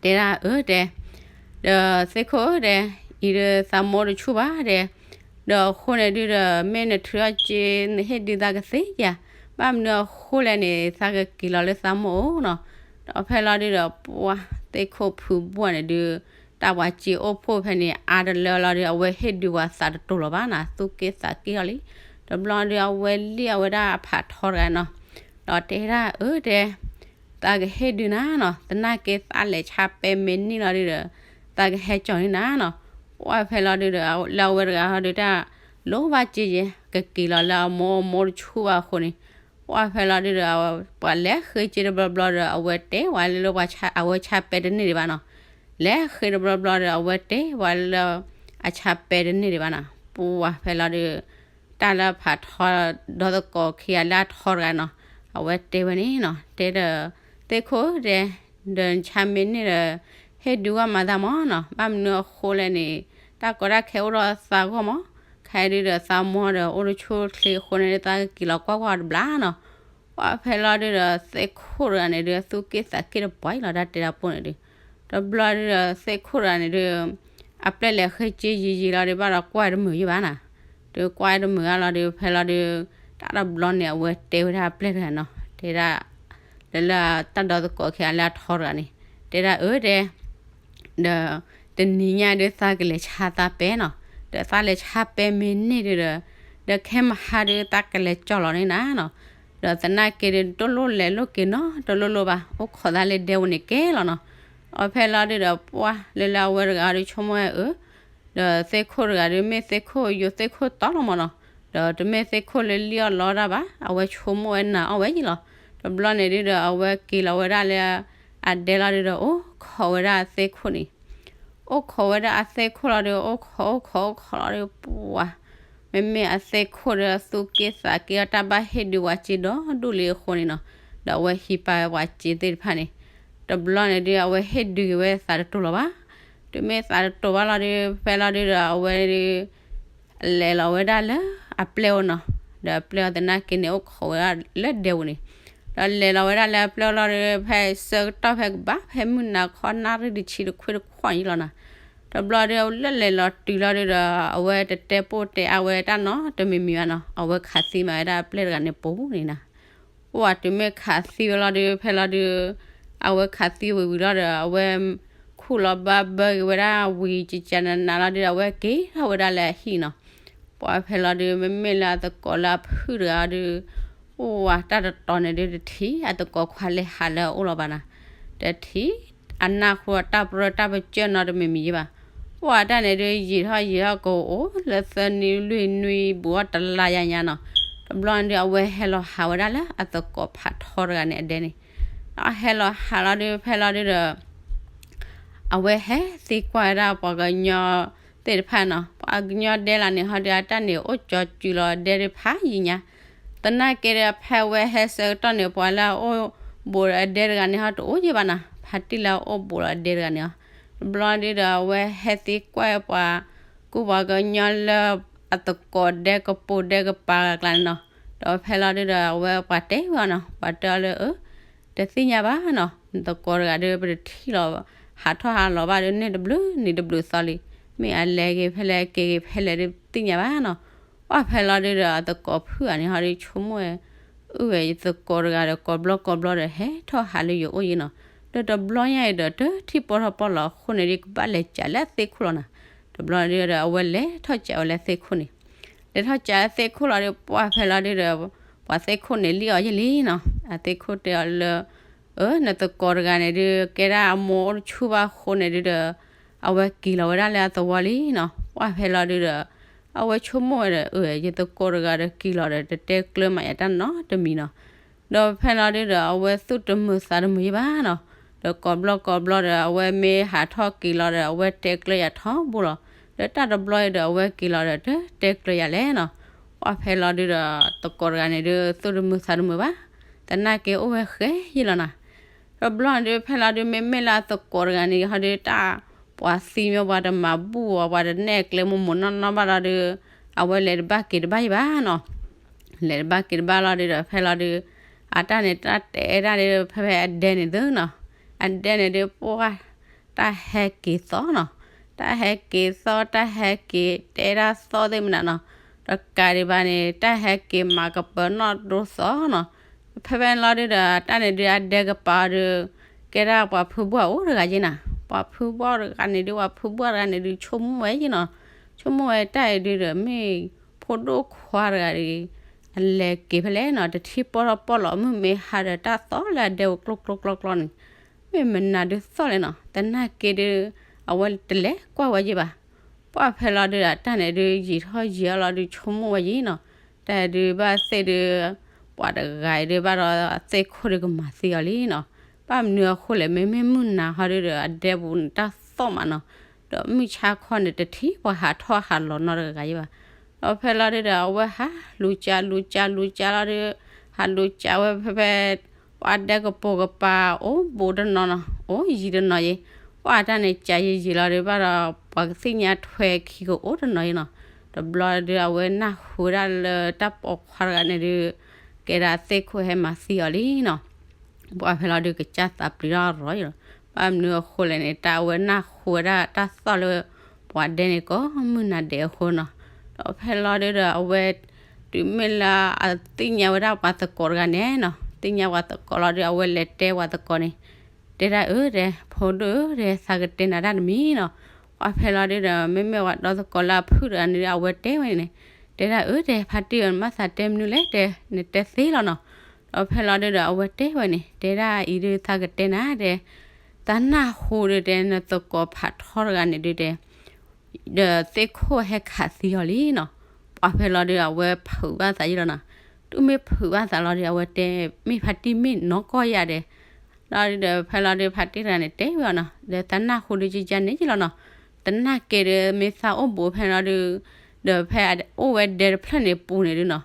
တဲဒၣ်အၢတဲ, ဒီးသ့ၣ်ခိၣ်ဧၢတဲ, အံၤဒီးသးမိၢ်တဆူၣ်ဘၣ်တဲ, ဒီးအဃိန့ၣ်ဒုးဒီး မ့ၢ်နထုးထီၣ်စ့ နဟ့ၣ်ဒုးသးကသ့ဧါ, ဘၣ်မနုၤအဃိလဲၣ်န့ၣ် သးကက့ၤလီၤလၢသးမိၢ်အိၣ်နီၤ. ဒီးဖဲလီၤဒုးဒီး ပှၢ်သ့ၣ်ခိၣ်ဖုဘှၢ်န့ၣ်ဒုး တၢ်ပှၤစ့အိၣ်ဖှိၣ်ဖဲန့ၣ် အါတလၢလီၤဒုး အဝဲဟ့ၣ်ဒုးပှၤသးတတိၤလီၤဘၣ်နီၤ, သူၣ်က့သးက့ၣ်အီၤလံ. တဘျီဒုး အဝဲလံၣ်အဝဲဒၣ်အဖးထီတဂၤနီၤ, ဒီးတဲဒၣ်အၢတဲ သးကဟ့ၣ်ဒုးနၤနီၤ, သနာ်က့သးလဲၤဆါပဲမ့ၢ်န့ၢ်လီၤဒုးဒီး သးကဟဲကၠီၤန့ၢ်နၤနီၤ. ပှၢ်ဖဲလီၤဒုးဒီး လၢအဝဲတဂၤဟီဒုး တၢ်လိၣ်ဘၣ်စ့ယဲ ကက့ၤလီၤလၢအမိၢ်အမိၢ်တဆူၣ်ဘၣ်အဃိန့ၣ်, ပှၢ်ဖဲလီၤဒုးဒီး ပှၤလဲၤဃ့စ့တဘျီဘျီဒီး အဝဲတဲဝဲလၢ အဝဲဆါပဲတန့ၢ်ဒံးဘၣ်နီၤ. လဲၤဃ့တဘျီဘျီဒီး အဝဲတဲဝဲလၢ အဆါပဲတန့ၢ်ဒံးဘၣ်နီၤ. ပှၢ်ဖဲလီၤဒုး တၢ်လၢအဖးထီ ဒီသကိးခံဂၤလၢအထီတဂၤနီၤ, အဝဲတဲဝဲန့ၣ်နီၤ, တဲဒီး သ့ၣ်ခိၣ်ဧၢတဲ, ဒီးနဆါမ့ၢ်န့ၢ်ဒီး ဟ့ၣ်ဒုးကွၢ်မၤသးမၢ်နီၤ, ဘၣ်မနုၤအဃိလဲၣ်န့ၣ် တၢ်ကီတၢ်ခဲအိၣ်ဒီးသးဂီၢ်မၢ်, ခဲအံၤဒုးဒီးသးမိၢ်ဒီးအိၣ်တဆူၣ်ချ့အဃိန့ၣ် သးကက့ၤလီၤကွၢ်ကွၢ်တဘျီနီၤ. ပှၢ်ဖဲလီၤဒုးဒီး သ့ၣ်ခိၣ်တဂၤန့ၣ်ဒုး သူၣ်က့ၣ်သးက့ၣ်တပှၢ်အံၤလီၤ တၢ်တဲတၢ်ပိၢ်န့ၣ်ဒုး, တဘျီဒုးဒီး သ့ၣ်ခိၣ်တဂၤန့ၣ်ဒုး အပျဲၢ်လဲၤဃ့စ့ယံာ်ယံာ်လီၤဒုး ဘၣ်ဒီးကွၢ်တမုာ်ယံၤဘၣ်နီၤ. ဒီးကွၢ်တမုာ်အါလီၤဒုး ဖဲလီၤဒုး တၢ်တဘျီန့ၣ် အဝဲတဲဝဲဒၣ်အပျဲၢ်တဂၤနီၤ, တဲဒၣ် လၢလၢတၢ်ဒီသကိးခံဂၤလၢအထီတဂၤန့ၣ် တဲဒၣ်အၢတဲ ဒီး တနံၤညါဒုးသးကလဲၤဆါသးပဲနီၤ, ဒီးသးလဲၤဆါပဲမ့ၢ်န့ၢ်ဒုးဒီး ဒီးခဲမဟါဒုးသးကလဲၤကၠီၣ်လီၤန့ၢ်နၤနီၤ, ဒီးသနာ်က့ဒုး တလိၣ်လဲၤလိၣ်က့ၤနီတလိၣ်လိၣ်ဘၣ် အိၣ်ခိးသးလၢဒဲဝဲန့ၣ်ကဲလီၤနီၤ. ဒီးဖဲလီၤဒုးဒီး ပှၢ်လၢလၢအဝဲတဂၤဒုးဆိကမိၣ်ဝဲအၢ ဒီးသ့ၣ်ခိၣ်တဂၤဒုး မ့ၢ်သ့ၣ်ခိၣ်ယိၤသ့ၣ်ခိၣ်တီလီၤမၢ်နီၤ, ဒီးတမ့ၢ်သ့ၣ်ခိၣ်လၢလံၣ်အီၣ်လီတၢ်ဘၣ် အဝဲဆိကမိၣ်ဝဲနာ်အီၣ်ဝဲယံၤလီၤ. တဘျီန့ၣ်ဒုးဒီး အဝဲက့ၤလီၤဝဲဒၣ်လၢ အဒဲလီၤဒုးဒီး အိၣ်ခိးဝဲဒၣ်အသ့ၣ်ခိၣ်န့ၣ် အိၣ်ခိးဝဲဒၣ်အသ့ၣ်ခိၣ်လီၤဒီး အိၣ်ခိးအိၣ်ခိးအိၣ်ခိးလီၤဒီး ပှၢ် မ့မ့ၢ်အသ့ၣ်ခိၣ်ဒီး သူၣ်က့ၣ်သးက့ၣ်အတၢ်ဘၣ်ဟ့ၣ်ဒုးဝဲစ့ဒီဒူၣ်လံအဃိန့ၣ်နီၤ, ဒီးအဝဲဟံးပာ်ဝဲပှၤစ့သ့ၣ်တဖၣ်န့ၣ်, တဘျီန့ၣ်ဒုး အဝဲဟ့ၣ်ဒုးက့ၤဝဲသးတတိၤလီၤဘၣ်. တမ့ၢ်သးတတိၤဘၣ်လီၤဒီး ဖဲလီၤဒုးဒီး အဝဲဒုး လဲၤလီၤဝဲဒၣ်လၢအပျဲၢ်အိၣ်နီၤ, ဒီးအပျဲၢ်အီၤသနာ်က့န့ၣ် အိၣ်ခိးဝဲဒၣ်လၢဒဲပူၤန့ၣ်, ဒီးလဲၤလီၤဝဲဒၣ်လၢအပျဲၢ်အိၣ်လီၤဒီး ဖဲဆၢကတီၢ်ဖဲကဘၣ် ဖဲမုၢ်နၤခီနၣ်ရံၣ်တဆံတခွံတခွံအံၤလီၤနီၤ. တဘျီဒီး လၢလဲၤလီၤတုၤလီၤဒုးဒီး အဝဲတတဲပိၢ်တဲအါဝဲတၢ်နီတမံၤမံၤဘၣ်နီၤ, အဝဲခးသံမးဝဲဒၣ်အပျဲၢ်တဂၤန့ၣ်ပူၤန့ၣ်နီၤ. ပှၢ်တုၤမ့ၢ်ခးသံဝဲလီၤဒုး ဖဲလီၤဒုး အဝဲခးသံဝံၤဝံၤလီၤဒီး အဝဲခူၣ်လီၤဘၣ်ဘၢက့ၤဝဲဒၣ်ဝံၤကကနနၤလီၤဒုး အဝဲက့ၤထီၣ်ဝဲဒၣ်လၢအဟံၣ်နီၤ. ပှၢ်ဖဲလီၤဒုး မ့မ့ၢ်လၢအသကိးလၢအဖုၣ်တဂၤဒုး အိၣ်ဝဲတၢ်တတီၤန့ၣ်ဒုး တထံၣ်အသကိးခွါလဲၤဟးလၢအအိၣ်လီၤဘၣ်နီၤ, တထံၣ် အနၢ်ဟူတၢ်ပြၢတၢ်ပစၢၢ်နီတမံၤမံၤယဲဘၣ်. ပှၢ်တၢ်န့ၣ်ဒုး ယံာ်ထီၣ်ယံာ်ထီၣ်ကအိၣ်လၢသၢနွံလွံၢ်နွံဘူးအီၣ်တလါယါညါနီၤ. တဘျီန့ၣ်ဒုး အဝဲဟဲလီၤဟးဝဲဒၣ်လၢအသကိးဖးထီတဂၤန့ၣ်အဒဲန့ၣ်, ဒီးဟဲလီၤဟးလီၤဒုး ဖဲလီၤဒုးဒီး အဝဲဟဲသံကွၢ်ဝဲဒၣ်ပှၤကညီသ့ၣ်တဖၣ်နီၤ, ပှၤကညီဒဲလၢန့ၣ်ဟီဒုး အတၢ်န့ၣ်အိၣ်ကၠီစုလီၤဒဲဒုးဖးယံာ်ညါ. သနာ်က့ဒီး ဖဲဝဲဟဲဆၢကတီၢ်န့ၣ် ပှၤလၢအအိၣ်ဘူးဒီးအဒဲတဂၤန့ၣ်ဟီတအိၣ်ယဲဘၣ်နီၤ, ဖါတံၢ်လၢအအိၣ်ဘူးဒီးအဒဲတဂၤန့ၣ်အီၤ. တဘျီဒုးဒီး အဝဲဟဲသံကွၢ်ပှၤကူပှၤကညီလၢအသကိးဒဲကပိာ်ဒဲကပၤအကျါန့ၣ်နီၤ. ဒီးဖဲလီၤဒုးဒီး အဝဲပှၤတဲဝဲအီၤနီၤ, ပှၤတဲအီၤလၢ အၢ တသ့ၣ်ညါဘၣ်နီၤ, နသကိးတဂၤဒီး ပတထံၣ်လီၤ ဟးထီၣ်ဟးလီၤဘၣ်ဒီး န့ၢ်တဘျုးနံၤတဘျုးသီလံ. မ့ၢ်အလဲၤက့ၤဖဲလဲၣ်က့ၤက့ၤဖဲလဲၣ်ဒီး တသ့ၣ်ညါဘၣ်နီၤ. ပှၢ်ဖဲလီၤဒုးဒီး အသကိးဖုၣ်ဂၤန့ၣ်ဟီဒုး ဆိကမိၣ်ဝဲ အၢဝဲ ယသကိးတဂၤဒီး ကိးဘျီကိးဘျီဒီး ဟဲထီၣ်ဟးလၢယအိၣ်ယဲနီၤ, ဒီးတဘျီညါအံၤဒီး တထံၣ်ပီထီၣ်ပီလီၤအဃိန့ၣ်ဒုး ကဘၣ်လဲၤကးလၢအသ့ၣ်ခိၣ်လီၤနီၤ. တဘျီဒုးဒီး အဝဲလဲၤထီၣ်ကးဝဲလၢသ့ၣ်ခိၣ်န့ၣ်, လဲၤထီၣ်ကးလၢသ့ၣ်ခိၣ်လီၤဒီး ပှၢ်ဖဲလီၤဒုးဒီး ပှၤသ့ၣ်ခိၣ်န့ၣ်လံၣ်အီၤယဲလံနီၤ. အသ့ၣ်ခိၣ်တဲအီၤလၢ အၢ နသကိးတဂၤန့ၣ်ဒုး ကဲဒၣ်အမိၢ်အိၣ်တဆူၣ်ဘၣ်အဃိန့ၣ်ဒုးဒီး အဝဲက့ၤလီၤဝဲဒၣ်လၢအသဝီလံနီၤ. ပှၢ်ဖဲလီၤဒုးဒီး အဝဲဆိကမိၣ်ဝဲဒီး အၢ ယသကိးတဂၤဒီးက့ၤလီၤဒီး တတဲကျၢၤမးယၤတၢ်နီတမံၤနီၤ. ဒီးဖဲလီၤဒုးဒီး အဝဲသူၣ်တမုာ်သးတမုာ်ယဲဘၣ်နီၤ, ဒီးကိးဘျီကိးဘျီဒီး အဝဲမ့ၢ်ဟးထီၣ်က့ၤလီၤဒီး အဝဲတဲကျၢၤယၤထီဘိလီၤ. ဒီးတၢ်တဘျီအံၤဒီး အဝဲက့ၤလီၤဒီး တတဲကျၢၤယၤလဲၣ်နီၤ. ပှၢ်ဖဲလီၤဒုးဒီး သကိးတဂၤန့ၣ်ဒုး သူၣ်တမုာ်သးတမုာ်ဘၣ်, သနာ်က့အိၣ်ဝဲဃဲယဲလီၤနီၤ. တဘျီန့ၣ်ဒုး ဖဲလီၤဒုး မ့မ့ၢ်လၢအသကိးတဂၤန့ၣ်ဟီဒုး တၢ်ပှၤသံမ့ၢ်ပှၤတမၤဘူၣ်အီၤ ပှၤတနဲၣ်ကျဲမိၢ်မိၢ်နီၢ်နီၢ်ဘၣ်လီၤဒုး အဝဲလဲၤတဘၣ်က့ၤတဘၣ်ယဲဘၣ်နီၤ. လဲၤတဘၣ်က့ၤတဘၣ်လီၤဒုးဒီး ဖဲလီၤဒုး အတၢ်န့ၣ်တၢ်တဲဒၣ်ဒုး ဖဲဖဲအဒဲန့ၣ်သုနီၤ, အဒဲန့ၣ်ဒုး ပှၢ် တၢ်ဟဲက့ၤသီၣ်နီၤ, တၢ်ဟဲက့ၤသီၣ် တၢ်ဟဲက့ၤတဲဒၣ်သီၣ်သ့ၣ်မနုၤနီၤ, တကးဒံးဘၣ်န့ၣ် တၢ်ဟဲက့ၤမၤကပၢၤနီၣ်ဒိသီၣ်နီၤ. ဖဲဖဲန့ၣ်လီၤဒုးဒီး တၢ်န့ၣ်ဒုး အဒဲကပၤအီၤဒုး ကဲဒၣ်ပှၤဖုဘှၢ်အိၣ်တဂၤယဲနီၤ, ပှၤဖုဘှၢ်တဂၤန့ၣ်ဒုး ပှၤဖုဘှၢ်တဂၤန့ၣ်ဒုး ဆိကမိၣ်ဝဲယဲနီၤ, ဆိကမိၣ်ဝဲတၢ်အံၤဒုးဒီး မ့ၢ်ဖိဒိၣ်ခွါတဂၤဒီး အလဲၤက့ၤဖဲလဲၣ်နီၤ, တထံၣ်ပီၢ်ထီၣ်ပီၢ်လီၤ မုၢ်မ့ၢ်ဟါဒီး တၢ်သီၣ်လၢအဒဲပူၤကျိကျိကျီကျီန့ၣ် မ့ၢ်မနုၤဒုးသီၣ်လဲၣ်နီၤ, သနာ်က့ဒုး အဝဲတလဲၤကွၢ်ဝဲယဲဘၣ်. ပှၢ်ဖဲလီၤဒုးဒီး တၢ်န့ၣ်ဒုး ယံာ်ထီၣ်ယံာ်အီၤလီၤဒုး ဆိကမိၣ်ဝဲယဲနီၤ, တၢ်ဒုးဘၣ်သ့ၣ်ဒုး ပှၤတဂၤအံၤဒုးဘၣ်ဒီး အသ့ၣ်ခိၣ်ဒုးကမၤသံအီၤလံနီၤ. ဘၣ်မနုၤအဃိလဲၣ် မ့မ့ၢ်မုၢ်နၤဟီဒုးဒီး အဒဲပူၤန့ၣ်တၢ်သီၣ်မးနီၤ, ဒီးမုၢ်ဆါခီန့ၣ် တထံၣ်ပှၤဟးထီၣ်ဟးလီၤနီတဂၤယဲဘၣ်. ဒီးဖဲလီၤဒုးဒီး အဝဲဟးလူၤကၢလူၤကၢလူၤကၢလီၤဒုး ဟးလူၤကၢဝဲဖဲဖဲ ပှၤဒဲကပိာ်ကပၤ အိၣ်ဘူးတနီၤနီၤ အိၣ်ယံၤတနီၤယဲ, ပှၢ်တၢ်န့ၣ်ကၢယံၤယံၤလီၤဒုး ဘၣ်ဒီး ပှၤကသ့ၣ်ညါထွဲခံကအိၣ်တနီၤယဲနီၤ. တဘျီဒုး အဝဲနၢ်ဟူဝဲဒၣ်လၢတၢ်ပိာ်ခွါတဂၤန့ၣ်ဒုး ကဲဒၣ်သ့ၣ်ခိၣ်ဟဲမၤသံအီၤလံနီၤ. ပှၢ်ဖဲလီၤဒုး ကစၢ်သးပျံၤထီၣ်ရီၤယဲလီၤ. ဘၣ်မနုၤအဃိလဲၣ်န့ၣ် တၢ်အဝဲနၢ်ဟူဝဲဒၣ်တၢ်သီၣ်လၢ ပှၤဒဲန့ၣ် ကိးမုၢ်နၤဒဲးအဃိနီၤ. ဒီးဖဲလီၤဒုးဒီး အဝဲ တုၤမ့ၢ်လၢအသ့ၣ်ညါဝဲဒၣ်ပှၤသကိးတဂၤန့ၣ်နီၤ, သ့ၣ်ညါပှၤသကိးလီၤဒုး အဝဲလဲၤတဲပှၤသကိးန့ၣ်, တဲဒၣ်အၢ တဲ ဖိဒိၣ်ဧၢ တဲ သးကတဲနၤတၢ်တမံၤနီၤ. ပှၢ်ဖဲလီၤဒုးဒီး မ့မ့ၢ်ပှၤဒီသကိးလၢအဖုၣ်တဂၤန့ၣ်ဒုး အဝဲတဲဝဲန့ၣ်န့ၣ်, တဲဒၣ်အၢ တဲ ဖါတံၢ်ဧၢ နဘၣ်သးတဲမနုၤလဲၣ် တဲ နတဲသ့လီၤနီၤ. ဒီးဖဲလီၤဒုးဒီး အဝဲတဲဝဲန့ၣ် တဲဒၣ်အံၤဒုး သးကတဲနၤ တဲ သးနၢ်ဟူဒုး တဲ နသကိးဖးထီတဂၤန့ၣ်ဒုး တဲ ဒီးသ့ၣ်ခိၣ်ဟဲခးသံအီၤလံနီၤ. ပှၢ်ဖဲလီၤဒုး အဝဲဖုးဘၣ်သးယဲလီၤနီၤ. တုၤမ့ၢ်ဖုးဘၣ်သးလီၤဒုး အဝဲတဲ မ့ၢ်ဖါတံၢ်မ့ၢ်နီၢ်ကီၢ်ယၤဒဲး. လီၤဒုးဒီး ဖဲလီၤဒုးဖါတံၢ်တဂၤန့ၣ်တဲဝဲအီၤနီၤ, ဒီးသးနၢ်ဟူဒုးကကန့ၣ်ယဲလီၤနီၤ. သနာ်က့ဒုး မ့ၢ်သးအိၣ်ဘူးဖဲလီၤဒုး ဒီးဖဲအိၣ်ဝဲဒဲတဖျၢၣ်န့ၣ်ပူၤန့ၣ်ဒုးနီၤ,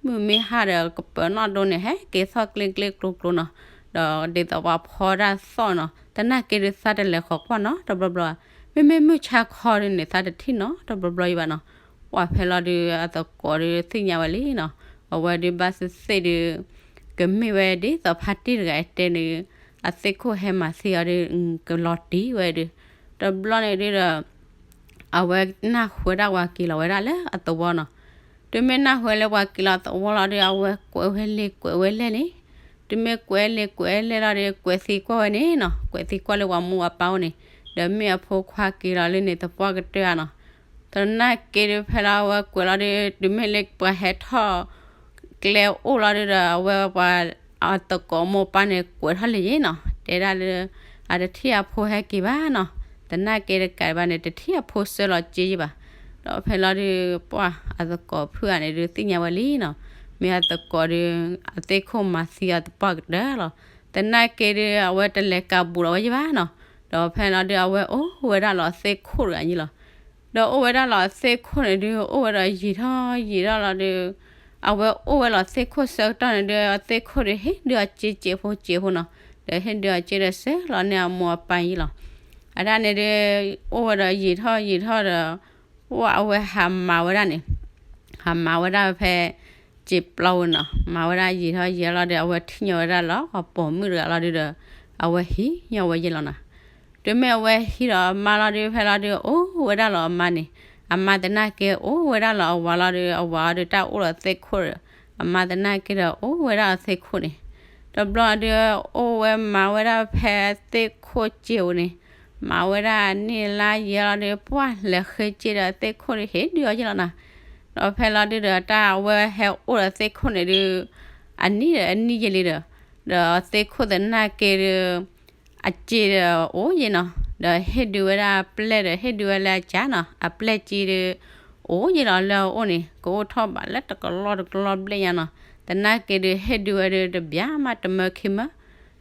မုၢ်မ့ၢ်ဟါဒီး ကပၢၤနီၣ်ဒိန့ၣ် ဟဲက့ၤသီၣ်ကျ့ကျ့ကျိကျိနီၤ. ဒီးဒ်သိးပှၤဖီဒၣ်သီၣ်နီၤ. သနာ်က့ဒုး သးတလဲၤဃီၤကွၢ်နီတဘျီဘျီဘၣ်. မ့မ့ၢ်မုၢ်ဆါခီဒုးန့ၣ် သးတထံၣ်နီတဘျီဘျီဘၣ်နီၤ. ပှၢ်ဖဲလီၤဒုး အသကိးဒုးသ့ၣ်ညါဝဲလံနီၤ. အဝဲဒုးဘၣ်သ့ၣ်သ့ၣ်ဒုး ကမ့ၢ်ဝဲဒ်သိးဖါတံၢ်တဂၤအတဲန့ၣ်, အသ့ၣ်ခိၣ်ဟဲမၤသံအီၤဒုး ကလီၤတံၢ်ဝဲဒုး. တဘျီန့ၣ်ဒုးဒီး အဝဲနၢ်ဟူဝဲဒၣ်ပှၤက့ၤလီၤဝဲဒၣ်လၢအသဝီနီၤ. တုၤမ့ၢ်နၢ်ဟူဝဲလၢပှၤက့ၤလီၤသဝီလီၤဒုး အဝဲကွဲးဝဲလံာ်ကွဲးဝဲလဲၢ်န့ၣ်, တုၤမ့ၢ်ကွဲးလံာ်ကွဲးလဲၢ်လီၤဒုး ကွဲးသံကွၢ်ဝဲန့ၣ်နီၤ, ကွဲးသံကွၢ်လၢပှၤမိၢ်ပှၤပၢ်အိၣ်န့ၣ်, ဒီးမ့ၢ်အဖိခွါက့ၤလီၤလၢန့ၣ် သပှၢ်ကတၢၢ်ဧါနီၤ. သနာ်က့ဒုးဖဲလီၤအဝဲကွဲးလီၤဒုး တုၤမ့ၢ်လၢပှၤဟဲထီၣ်ကျဲအိၣ်လီၤဒုးဒီး အဝဲပှၤ အသကိးမိၢ်ပၢ်န့ၣ် ကွဲးထီၣ်လံယဲနီၤ, တဲဒၣ်လၢ အတထံၣ်အဖိဟဲက့ၤဘၣ်နီၤ. သနာ်က့တကးဘၣ်န့ၣ် တထံၣ်အဖိဆှၢလီၤစ့ယဲဘၣ်. ဒီးဖဲလီၤဒုး ပှၢ်အသကိးဖုဂၤန့ၣ်ဒုးသ့ၣ်ညါဝဲလံနီၤ. မ့ၢ်အသကိးဒုး အသ့ၣ်ခိၣ်မၤသံအီၤသပှၢ်ကတၢၢ်လီၤ. သနာ်က့ဒုး အဝဲတလဲၤကးဘူးဒီးဝဲယဲဘၣ်နီၤ. ဒီးဖဲလီၤဒုး အဝဲအိၣ်ဝဲဒၣ်လီၤအသ့ၣ်ခိၣ်တဂၤယဲလီၤ. ဒီးအိၣ်ဝဲဒၣ်လီၤအသ့ၣ်ခိၣ်န့ၣ်ဒုး အိၣ်ဝဲဒီးယံာ်ထီၣ်ယံာ်ထီၣ်လီၤဒုး အဝဲအိၣ်ဝဲလီၤသ့ၣ်ခိၣ်ဆၢကတီၢ်န့ၣ်ဒုး အသ့ၣ်ခိၣ်ဒုးဟ့ၣ်ဒုးအီၤစ့စ့ဖိစ့ဖိနီၤ. ဒီးဟ့ၣ်ဒုးအီၤစ့ဒီးဆှၢလီၤန့ၢ်အမိၢ်အပၢ်ယဲလီၤ. အတၢ်န့ၣ်ဒုး အိၣ်ဝဲဒီးယံာ်ထီၣ်ယံာ်ထီၣ်ဒီး ပှၢ်အဝဲဟးမၤဝဲဒၣ်န့ၣ် ဟးမၤဝဲဒၣ်ဖဲ စ့ပျီဝဲနီၤ. မၤဝဲဒၣ်ယံာ်ထီၣ်ယံာ်ထီၣ်လီၤဒုး အဝဲထံၣ်ညီဝဲဒၣ်လီၤပိာ်မုၣ်တဂၤလီၤဒုးဒီး အဝဲဟံးညီဝဲယဲလီၤနီၤ. တုၤမ့ၢ်အဝဲဟံးဒီးအမါလီၤဒုး ဖဲလီၤဒုး အိၣ်ဝဲဒၣ်လီၤအမါန့ၣ်. အမါသနာ်က့အိၣ်ဝဲဒၣ်လီၤအဝၤလီၤဒုး အဝၤအီၤဒုးတၢ်အိၣ်ဒီးသ့ၣ်ခိၣ်ဒီး အမါသနာ်က့ဒီးအိၣ်ဝဲဒၣ်အသ့ၣ်ခိၣ်န့ၣ်. တဘျီဒုး အိၣ်ဝဲမၤဝဲဒၣ်ဖဲသ့ၣ်ခိၣ်စ့ဧိၤန့ၣ် မၤဝဲဒၣ်အနံၣ်လါယဲလီၤဒုး ပှၢ်လဲၤဃ့စ့ဒီးသ့ၣ်ခိၣ်ဒုးဟ့ၣ်ဒုးအီၤယဲလီၤနီၤ. ဒီးဖဲလီၤဒုးဒီး တၢ်အဝဲဟဲအိၣ်ဒီးသ့ၣ်ခိၣ်န့ၣ်ဒုး အနံၣ်ဒီးအနံၣ်ယဲလံဒီး ဒီးသ့ၣ်ခိၣ်သနာ်က့ဒုး အစ့ဒီးအိၣ်ယဲနီၤ. ဒီးဟ့ၣ်ဒုးဝဲဒၣ်ပျဲၢ်ဒီး ဟ့ၣ်ဒုးဝဲလၢအကၢ်နီၤ. အပျဲၢ်စ့ဒုး အိၣ်ယဲလီၤလၢအအိၣ်န့ၣ် ကအိၣ်ထီၣ်ဘးလၢတကလီၢ်တကလီၢ်ဘျဲၣ်ညါနီၤ. သနာ်က့ဒုး ဟ့ၣ်ဒုးဝဲဒုးတဘျီမးတမၢခံမၢ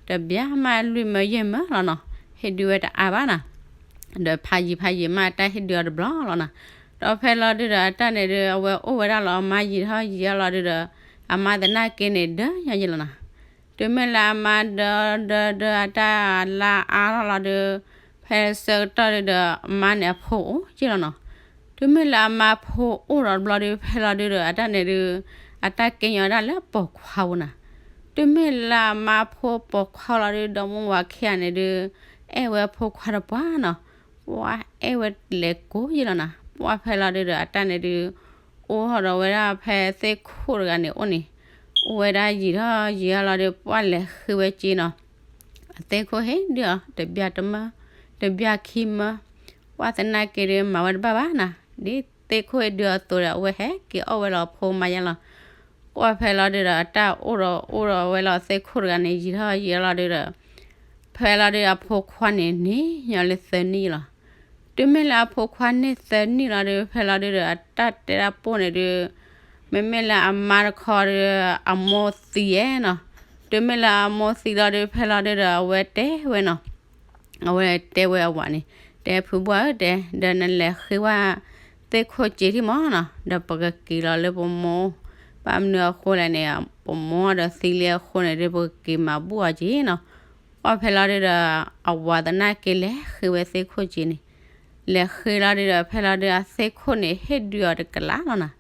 တဘျီမးလွံၢ်မၢယဲၢ်မၢလီၤနီၤ. ဟ့ၣ်ဒုးဝဲတအါဘၣ်နီၤ. ဒီးဖးယံာ်ဖးယံာ်မး အတၢ်ဟ့ၣ်ဒုးအီၤတဘျီလီၤနီၤ. ဒီးဖဲလီၤဒုးဒီး အတၢ်န့ၣ်ဒုး အဝဲအိၣ်ဝဲဒၣ်လီၤအမါယံာ်ထီၣ်ယံာ်ထီၣ်လီၤဒုးဒီး အမါသနာ်က့န့ၣ် ဒၢညါယဲလီၤနီၤ. တုၤမ့ၢ်လၢအမါဒၢဒၢဒၢအတၢ်လါအါထီၣ်လီၤဒုး ဖဲဆၢကတီၢ်ဒုးဒီး အမါန့ၣ်အဖိအိၣ်ယဲလီၤနီၤ. တုၤမ့ၢ်လၢအမါဖိအိၣ်ဒီးတဘျီဒုး ဖဲလီၤဒုးဒီး အတၢ်န့ၣ်ဒုး အတၢ်ကဲညီဝဲဒၣ်လၢပိာ်ခွါဧိၤနီၤ. တုၤမ့ၢ်လၢအမါဖိပိာ်ခွါလီၤဒုး ဒီမါဝၤခံဂၤန့ၣ်ဒုး အဲၣ်ဝဲအဖိခွါတပှၢ်နီၤ. ပှၢ်အဲၣ်ဝဲလဲၤကိးယဲလီၤနီၤ. ပှၢ်ဖဲလီၤဒုးဒီး အတၢ်န့ၣ်ဒုး အိၣ်ထီၣ်ဒီးဝဲဒၣ်ဖဲသ့ၣ်ခိၣ်တဂၤန့ၣ်အိၣ်န့ၣ် အိၣ်ဝဲဒၣ်ယံာ်ထီၣ်ယံာ်ထီၣ်လီၤဒုး ပှၢ်လဲၤဃ့ဝဲစ့နီၤ. အသ့ၣ်ခိၣ်ဟ့ၣ်ဒုးအီၤ တဘျီတမၢ တဘျီခံမၢ ပှၢ်သနာ်က့ဒုး မၤဝဲတဘၣ်ဘၣ်နီၤ. ဒ်သ့ၣ်ခိၣ်ဟ့ၣ်ဒုးအီၤအသိးဒီး အဝဲဟဲက့ၤအီၣ်ဝဲလီၤအဖိမါယဲလီၤ. ကွၢ်ဖဲလီၤဒုးဒီး အတၢ်အိၣ်ဒီးအိၣ်ဒီးဝဲလီၤသ့ၣ်ခိၣ်တဂၤန့ၣ် ယံာ်ထီၣ်ယံာ်ထီၣ်လီၤဒုးဒီး ဖဲလီၤဒုးအဖိခွါန့ၣ် န့ၢ်ညီလၢသၢနံၣ်လီၤ. တုၤမ့ၢ်လၢအဖိခွါန့ၢ်သၢနံၣ်လီၤဒုး ဖဲလီၤဒုးဒီး အတၢ်တဲတၢ်ပိၢ်န့ၣ်ဒုး မ့မ့ၢ်လၢအမါတခီဒုး အမိၢ်သံဧဲနီၤ. တုၤမ့ၢ်လၢအမိၢ်သံလီၤဒုး ဖဲလီၤဒုးဒီး အဝဲတဲဝဲနီၤ အဝဲတဲဝဲအဝၤန့ၣ် တဲဖုဘှၢ်ဧၢတဲ ဒီးနလဲၤဃ့ဝဲ သ့ၣ်ခိၣ်စ့ထံၣ်မၢ်နီၤ ဒီးပကက့ၤလီၤလၢပမိၢ် ဘၣ်မနုၤအဃိလဲၣ်န့ၣ် ပမိၢ်ဒီးသံလံအဃိန့ၣ်ဒုး ပကက့ၤမၤဘူၣ်အီၤက့ၤနီၤ. ကွၢ်ဖဲလီၤဒုးဒီး အဝၤသနာ်က့လဲၤဃ့ဝဲသ့ၣ်ခိၣ်စ့န့ၣ် လဲၤဃ့လီၤဒုးဒီး ဖဲလီၤဒုးအသ့ၣ်ခိၣ်န့ၣ် ဟ့ၣ်ဒုးအီၤတကလးလီၤနီၤ.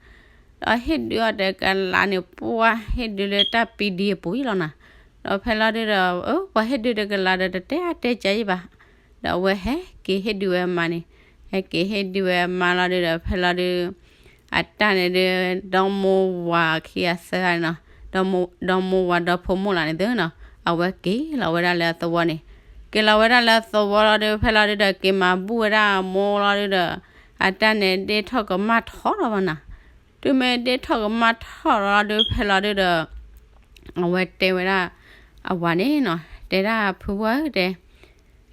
ဒီးဟ့ၣ်ဒုးအီၤတကလးန့ၣ် ပှၢ်ဟ့ၣ်ဒုးလၢတၢ်ပံဒံအပူၤယဲလီၤနီၤ. ဒီးဖဲလီၤဒုးဒီး အၢ ပှၤဟ့ၣ်ဒုးတကလးဒီး တတဲအါတဲကၢယဲဘၣ် ဒီးအဝဲဟဲက့ၤဟ့ၣ်ဒုးဝဲအမါန့ၣ် ဟဲက့ၤဟ့ၣ်ဒုးဝဲအမါလီၤဒုးဒီး ဖဲလီၤဒုး အတၢ်န့ၣ်ဒုး ဒီမိၢ်ဝၤခံဂၤသၢဂၤန့ၣ်နီၤ ဒီမိၢ်ဝၤဒီဖိမိၢ်လၢ်န့ၣ်သုနီၤ အဝဲက့ၤလီၤဝဲဒၣ်လၢအသဝီန့ၣ် က့ၤလီၤဝဲဒၣ်လၢအသဝီလီၤဒုး ဖဲလီၤဒုးဒီး က့ၤမၤဘူၣ်ဝဲဒၣ်အမိၢ်လီၤဒုးဒီး အတၢ်န့ၣ်ဒ့ၣ်ထီၣ်ကမၣ်ထီၣ်လီၤဘၣ်နီၤ. တုၤမ့ၢ်ဒ့ၣ်ထီၣ်ကမၣ်ထီၣ်လီၤဒုး ဖဲလီၤဒုးဒီး အဝဲတဲဝဲဒၣ် အဝၤန့ၣ်နီၤ တဲဒၣ်ဖုဝဲၢ်တဲ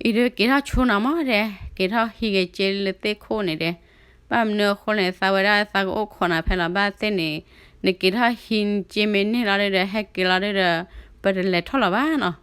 အံၤဒုးက့ၤထီၣ်ဆိနီၤမၢ်တဲ က့ၤထီၣ်ဟံးက့ၤစ့လၢသ့ၣ်ခိၣ်န့ၣ်တဲ ဘၣ်မနုၤအဃိန့ၣ် သးဝဲဒၣ်သးကအိၣ်ခိးနၤဖဲလီၤဘၣ်သ့ၣ်န့ၣ် နက့ၤထီၣ်ဟံးစ့မ့ၢ်န့ၢ်လီၤဒုးဒီး ဟဲက့ၤလီၤဒုးဒီး ပတလဲၤထီၣ်လီၤဘၣ်နီၤ.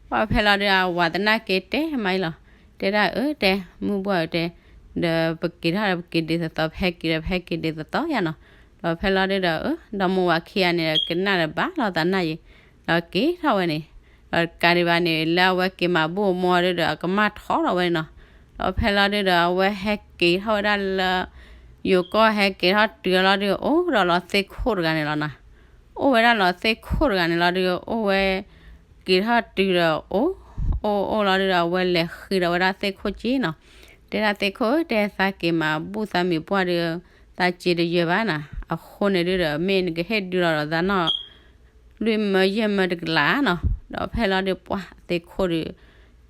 ပှၢ်ဖဲလီၤဒုးအဝၤသနာ်က့တဲမးအံၤလီၤ တဲဒၣ်အၢတဲ မုၢ်ဘှၢ်အၢတဲ ဒီးပက့ၤထီၣ်ဒီးပက့ၤဒ်သိးသိး ပဟဲက့ၤဒီးပဟဲက့ၤဒ်သိးသိးယါနီၤ. ဒီးဖဲလီၤဒုးဒီး အၢ ဒီမိၢ်ဝၤခံဂၤန့ၣ်ဒီးကနၣ်ဒီးဘၣ်လီၤသးနၢ်ယံၤ ဒီးက့ၤထီၣ်ဝဲန့ၣ် ဒီးတကးဒံးဘၣ်န့ၣ် လၢအဝဲက့ၤမၤဘူၣ်အမိၢ်ဒုးဒီး အကမၣ်ထီၣ်ထီၣ်ဝဲန့ၣ်နီၤ. ဒီးဖဲလီၤဒုးဒီး အဝဲဟဲက့ၤထီၣ်ဝဲဒၣ်လၢ ယိၤကီၢ် ဟဲက့ၤထီၣ်တုၤလီၤဒုး အိၣ်ဒီးလီၤသ့ၣ်ခိၣ်တဂၤန့ၣ်လီၤနီၤ. အိၣ်ဝဲဒၣ်လီၤသ့ၣ်ခိၣ်တဂၤန့ၣ်လီၤဒုး အိၣ်ဝဲ က့ၤထီၣ်တုၤဒီးအိၣ် အိၣ်အိၣ်လီၤဒုးဒီး အဝဲလဲၤဃ့ဒီးဝဲဒၣ်သ့ၣ်ခိၣ်စ့နီၤ. တဲဒၣ်သ့ၣ်ခိၣ်ဧၢတဲ သးက့ၤမၤဘူၣ်သးမံၤပှၢ်ဒုး သးစ့တယၢၤဘၣ်နီၤ. အဃိန့ၣ်ဒုးဒီး မ့ၢ်နကဟ့ၣ်ဒုးလီၤဒီးသးနီၤ လွံၢ်မၢယဲၢ်မၢတကလးနီၤ. ဒီးဖဲလီၤဒုးပှၢ်သ့ၣ်ခိၣ်ဒုး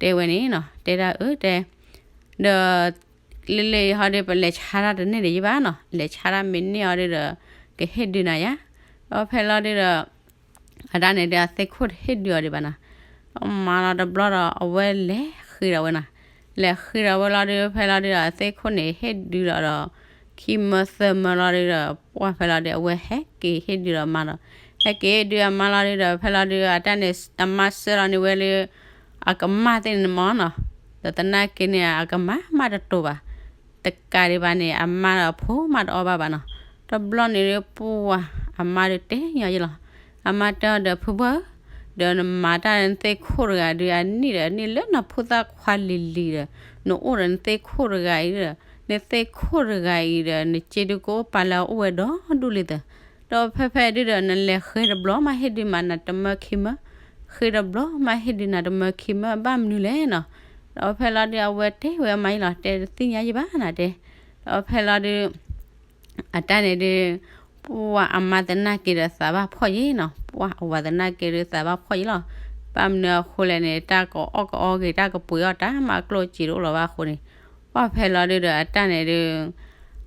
တဲဝဲန့ၣ်နီၤ တဲဒၣ်အၢတဲ ဒီး လၢလၢဟီဒုး ပလဲၤဆါတၢ်တန့ၢ်ဒံးယဘၣ်နီၤ. လဲၤဆါတၢ်မ့ၢ်န့ၢ်အီၤဒုးဒီး ကဟ့ၣ်ဒုးနၤယါ. ဒီးဖဲလီၤဒုးဒီး အတၢ်န့ၣ်ဒုး အသ့ၣ်ခိၣ်တဟ့ၣ်ဒုးအီၤဒံးဘၣ်နီၤ. ဒီးမၤလီၤတဘျီဒီး အဝဲလဲၤ လဲၤဃ့ဒီးဝဲနီၤ. လဲၤဃ့ဒီးဝဲလီၤဒုး ဖဲလီၤဒုးဒီး အသ့ၣ်ခိၣ်န့ၣ် ဟ့ၣ်ဒုးဒီးဒီး ခံမၢသၢမၢလီၤဒုးဒီး ပှၢ်ဖဲလီၤဒုး အဝဲဟဲက့ၤဟ့ၣ်ဒုးဒီးအမါဒီး ဟဲက့ၤဟ့ၣ်ဒုးအမါလီၤဒုးဒီး ဖဲလီၤဒုး အတၢ်န့ၣ် အမါဆှၢလီၤန့ၢ်ဝဲလၢ အကမၢ်သ့ၣ်န့ၣ်မၢ်နီၤ. ဒီးသနာ်က့န့ၣ် အကမၢ်မးတတိၤဘၣ်. တကးဒံးဘၣ်န့ၣ် အမါဒီးအဖိမးတအီၣ်ဘၣ်ဘၣ်နီၤ. တဘျီန့ၣ်ဒုး ပှၢ်အမါဒုးတဲညီယဲလီၤ. အမါတဲအီၤဒီး ဖုဘှၢ်ဧၢ, ဒီးနမၤတၢ်နသ့ၣ်ခိၣ်တဂၤဒုး အနံၣ်ဒီးအနံၣ်လၢနဖိသၣ်ခွါလံၤလံၤဒီး နအိၣ်ဒီးနသ့ၣ်ခိၣ်တဂၤအံၤဒီး နသ့ၣ်ခိၣ်တဂၤအံၤဒီး နစ့ဒုးကအိၣ်ပာ်လၢအအိၣ်ဝဲဒီဒူၣ်လံသၢ. ဒီးဖဲဖဲဒုးဒီး နလဲၤဃ့တဘျီမးဟ့ၣ်ဒုးမးနၤတမၢခံမၢ, ဃ့တဘျီမးဟ့ၣ်ဒုးနၤတမၢခံမၢ ဘၣ်မနုၤလဲၣ်နီၤ. ဒီးဖဲလီၤဒုး အဝဲတဲဝဲအမါအံၤလီၤ, တဲတသ့ၣ်ညါယဘၣ်နၤတဲ. ဒီးဖဲလီၤဒုး အတၢ်န့ၣ်ဒုး ပှၢ်အမါသနာ်က့ဒီးသးဘၣ်ဖှီၣ်ယဲနီၤ, ပှၢ်အဝၤသနာ်က့ဒုးသးဘၣ်ဖှီၣ်ယဲလီၤ. ဘၣ်မနုၤအဃိလဲၣ်န့ၣ် တၢ်ကအီၣ်ကအီဂ့ၤ တၢ်ကပှ့ၤအီၣ်တၢ်မး အကျိၣ်စ့တအိၣ်လီၤဘၣ်အဃိန့ၣ်, ပှၢ်ဖဲလီၤဒုးဒီး အတၢ်န့ၣ်ဒုး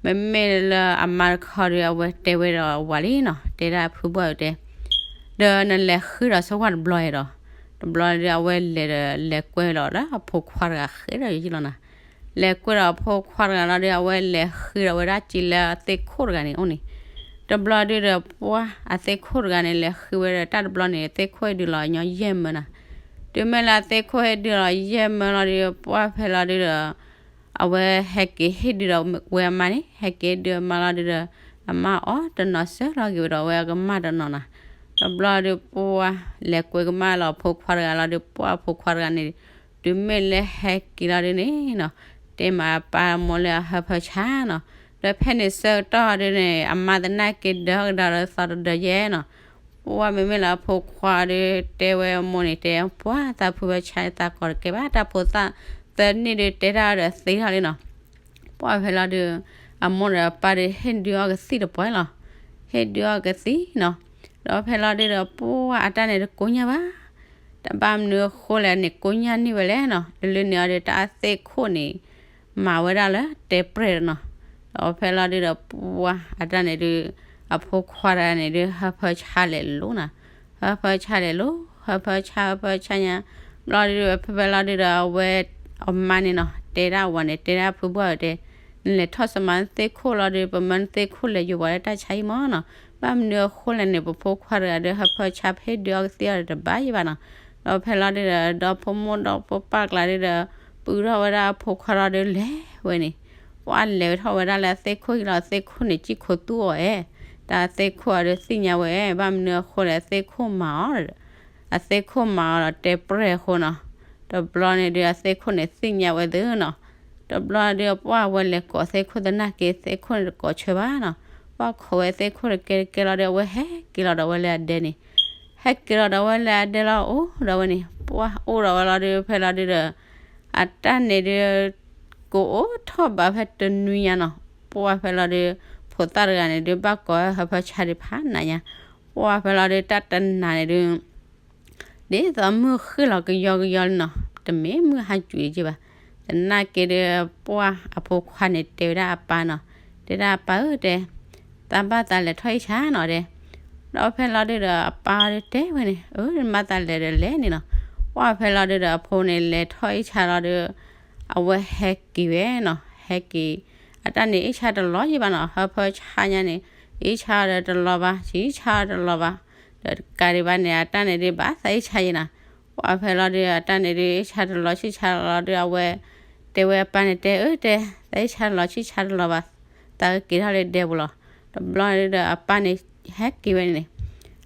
မ့မ့ၢ်လၢအမါတခီဒုး အဝဲတဲဝဲဒီးအဝၤလံနီၤ, တဲဒၣ်ဖုဘှၢ်ဧၢတဲ ဒီးနလဲၤဃ့ဒီးဆၢကွၢ်တဘျီအံၤဒီး, တဘျီဒုး အဝဲလဲၤဒီး လဲၤကွဲလီၤဒီးအဖိခွါတဂၤဃဲဒီးယလီၤနၤ. လဲၤကွဲဒီးအဖိခွါတဂၤလီၤဒုး အဝဲလဲၤဃ့ဒီးဝဲဒၣ်စ့လၢအသ့ၣ်ခိၣ်တဂၤန့ၣ်အိၣ်န့ၣ်. တဘျီဒုးဒီး ပှၢ်အသ့ၣ်ခိၣ်တဂၤန့ၣ် လဲၤဃ့ဝဲဒီးတၢ်တဘျီန့ၣ် သ့ၣ်ခိၣ်ဟ့ၣ်ဒုးလီၤညီယဲၢ်မၢနၤ. တုၤမ့ၢ်လၢအသ့ၣ်ခိၣ်ဟ့ၣ်ဒုးလီၤယဲၢ်မၢလီၤဒုး ပှၢ်ဖဲလီၤဒုးဒီး အဝဲဟဲက့ၤဟ့ၣ်ဒုးဒီးဝဲအမါန့ၣ်, ဟဲက့ၤဟ့ၣ်ဒုးအမါလီၤဒုးဒီး အမါအီၣ်တနီၤစၢလီၤက့ၤဝဲဒီးဝဲအကမၢ်တနီၤနၤ. တဘျီဒုးပှၢ်လဲၤကွဲကမၣ်လီၤအဖိခွါတဂၤလီၤဒုး ပှၢ်အဖိခွါတဂၤန့ၣ် တုၤမ့ၢ်လၢဟဲက့ၤလီၤဒုးန့ၣ်နီၤ, တဲမးအပၢ်အမိၢ်လၢအဟၢဖၢဆါနီၤ, ဒီးဖဲန့ၣ်ဆၢကတီၢ်ဒုးန့ၣ် အမါသနာ်က့ဒၢကဒါဒီးသီတဒၢယဲနီၤ. ပှၢ်မ့မ့ၢ်လၢအဖိခွါဒုး တဲဝဲအမိၢ်န့ၣ် တဲပှၢ်သးဖုဖၢဆါသးကီတကဲဘၣ် တၢ်ဖိသၣ်သၢနံၣ်ဒုး တဲတၢ်ဒီးသ့ထီၣ်လံနီၤ. ပှၢ်ဖဲလီၤဒုး အမိၢ်ဒီးအပၢ်ဒုး ဟ့ၣ်ဒုးအီၣ်ကသံၣ်တပှဲၤလီၤ. ဟ့ၣ်ဒုးအီၣ်ကသံၣ်နီၤ. ဒီးဖဲလီၤဒုးဒီး ပှၢ်အတၢ်န့ၣ်တကိညၢ်ဘၣ်. တဘၣ်မနုၤအဃိလဲၣ်န့ၣ် ကိညၢ်န့ၢ်ဝဲလဲၣ်နီၤ. တလၢန့ၣ်အီၤဒုး တၢ်အသ့ၣ်ခိၣ်န့ၣ် မၤဝဲဒၣ်လၢတဲပြဲၢ်နီၤ. ဒီးဖဲလီၤဒုးဒီး ပှၢ်အတၢ်န့ၣ်ဒုး အဖိခွါတဂၤန့ၣ်ဒုး ဟၢဖၢဆါလဲၤလိၤနီၤ. ဟၢဖၢဆါလဲၤလိၤ ဟၢဖၢဆါ ဟၢဖၢဆါညါ ဘျီဒုး ဖဲဖဲလီၤဒုးဒီး အဝဲ အမါန့ၣ်နီၤ တဲဒၣ်အဝၤန့ၣ် တဲဒၣ်ဖုဘှၢ်ဧၢတဲ နလဲၤထီၣ်စမါနသ့ၣ်ခိၣ်လီၤဒုး ပမၢနသ့ၣ်ခိၣ်လဲၤယိၤပှၤလၢတၢ်ဆါဟံၣ်မၢနီၤ. ဘၣ်မနုၤအဃိလဲၣ်န့ၣ် ပဖိခွါတဂၤဒုး ဟၢဖၢဆါဖဲဒုးအီၣ်ကသံၣ်အီၤဒီးတဘၣ်ယံၤဘၣ်နီၤ. ဒီးဖဲလီၤဒုးဒီး ဒီဖိမိၢ်ဒီဖိပၢ်ကျါဒုးဒီး ပုၢ်ထီၣ်ဝဲဒၣ်အဖိခွါလီၤဒုးလဲၤဝဲန့ၣ် ပှၢ်လဲၤဝဲထီၣ်ဝဲဒၣ်လၢအသ့ၣ်ခိၣ်အံၤလီၤ အသ့ၣ်ခိၣ်န့ၣ် စံၣ်ခိၣ်သူအီၤအဲ တၢ်သ့ၣ်ခိၣ်အီၤဒုးသ့ၣ်ညါဝဲအဲ ဘၣ်မနုၤအဃိလဲၣ် အသ့ၣ်ခိၣ်မၤအီၤ အသ့ၣ်ခိၣ်မၤအီၤဒီးတဲပြဲၢ်အဃိနီၤ. တဘျီန့ၣ်ဒုး အသ့ၣ်ခိၣ်န့ၣ်သ့ၣ်ညါဝဲသ့နီၤ. တဘျီဒုး ပှၢ်ဝဲလဲၤကိးသ့ၣ်ခိၣ်သနာ်က့ သ့ၣ်ခိၣ်န့ၣ်တကိးဆၢဘၣ်နီၤ. ပှၢ်ခိးဝဲသ့ၣ်ခိၣ်တကဲတကဲလီၤဒီး အဝဲဟဲက့ၤလီၤဒီးဝဲလၢအဒဲန့ၣ် ဟဲက့ၤလီၤဒီးဝဲလၢအဒဲလီၤ အိၣ်ဒီးဝဲန့ၣ် ပှၢ်အိၣ်ဒီးဝဲလီၤဒုး ဖဲလီၤဒုးဒီး အတၢ်န့ၣ်ဒုး ကအိၣ်ထီၣ်ဘးဖဲတနွံညါနီၤ. ပှၢ်ဖဲလီၤဒုး ဖိသၣ်တဂၤန့ၣ်ဒုး ဘၣ်ကိးဝဲဟၢဖၢဆါဒံးဖးနးညါ. ပှၢ်ဖဲလီၤဒုး တၢ်တနၤန့ၣ်ဒုး ဒ်သိးမုၢ်ဃ့ၢ်လီၤကယီကယီလံနီၤ, တမ့ၢ်မုၢ်ဟါစူၤအံၤက့ဘၣ်. သနာ်က့ဒုး ပှၢ်အဖိခွါန့ၣ်တဲဝဲဒၣ်အပၢ်နီၤ, တဲဒၣ်အပၢ်ဧၢတဲ, သးဘၣ်သးလဲၤထီၣ်အ့ၣ်ဆါနီၤတဲ. ဒီးဖဲလီၤဒုးဒီးအပၢ်ဒုးတဲဝဲန့ၣ်, အၢ မၤသးလဲၤဒီးလဲၤန့ၣ်နီၤ. ပှၢ်ဖဲလီၤဒုးဒီးအဖိန့ၣ်လဲၤထီၣ်အ့ၣ်ဆါလီၤဒုး အဝဲဟဲက့ၤဝဲနီၤ, ဟဲက့ၤ အတၢ်န့ၣ်အ့ၣ်ဆါတလီၤယံၤဘၣ်နီၤ, ဟၢဖၢဆါညါန့ၣ် အ့ၣ်ဆါဒီးတလီၤဘၣ်, ဆံးဆါတလီၤဘၣ်, ဒီးတကးဒံးဘၣ်န့ၣ် အတၢ်န့ၣ်ဒုးဘၣ်သးအ့ၣ်ဆါယံၤနီၤ. ပှၢ်ဖဲလီၤဒုး အတၢ်န့ၣ်ဒုး အ့ၣ်ဆါတလီၤ ဆံးဆါတလီၤဒုး အဝဲ တဲဝဲအပၢ်န့ၣ် တဲအၢတဲ, သးအ့ၣ်ဆါတလီၤ ဆံးဆါတလီၤဘၣ်, သးကက့ၤထီၣ်လၢဒဲပူၤလီၤ. တဘျီဒုးဒီးအပၢ်န့ၣ် ဟဲက့ၤဝဲန့ၣ်န့ၣ်,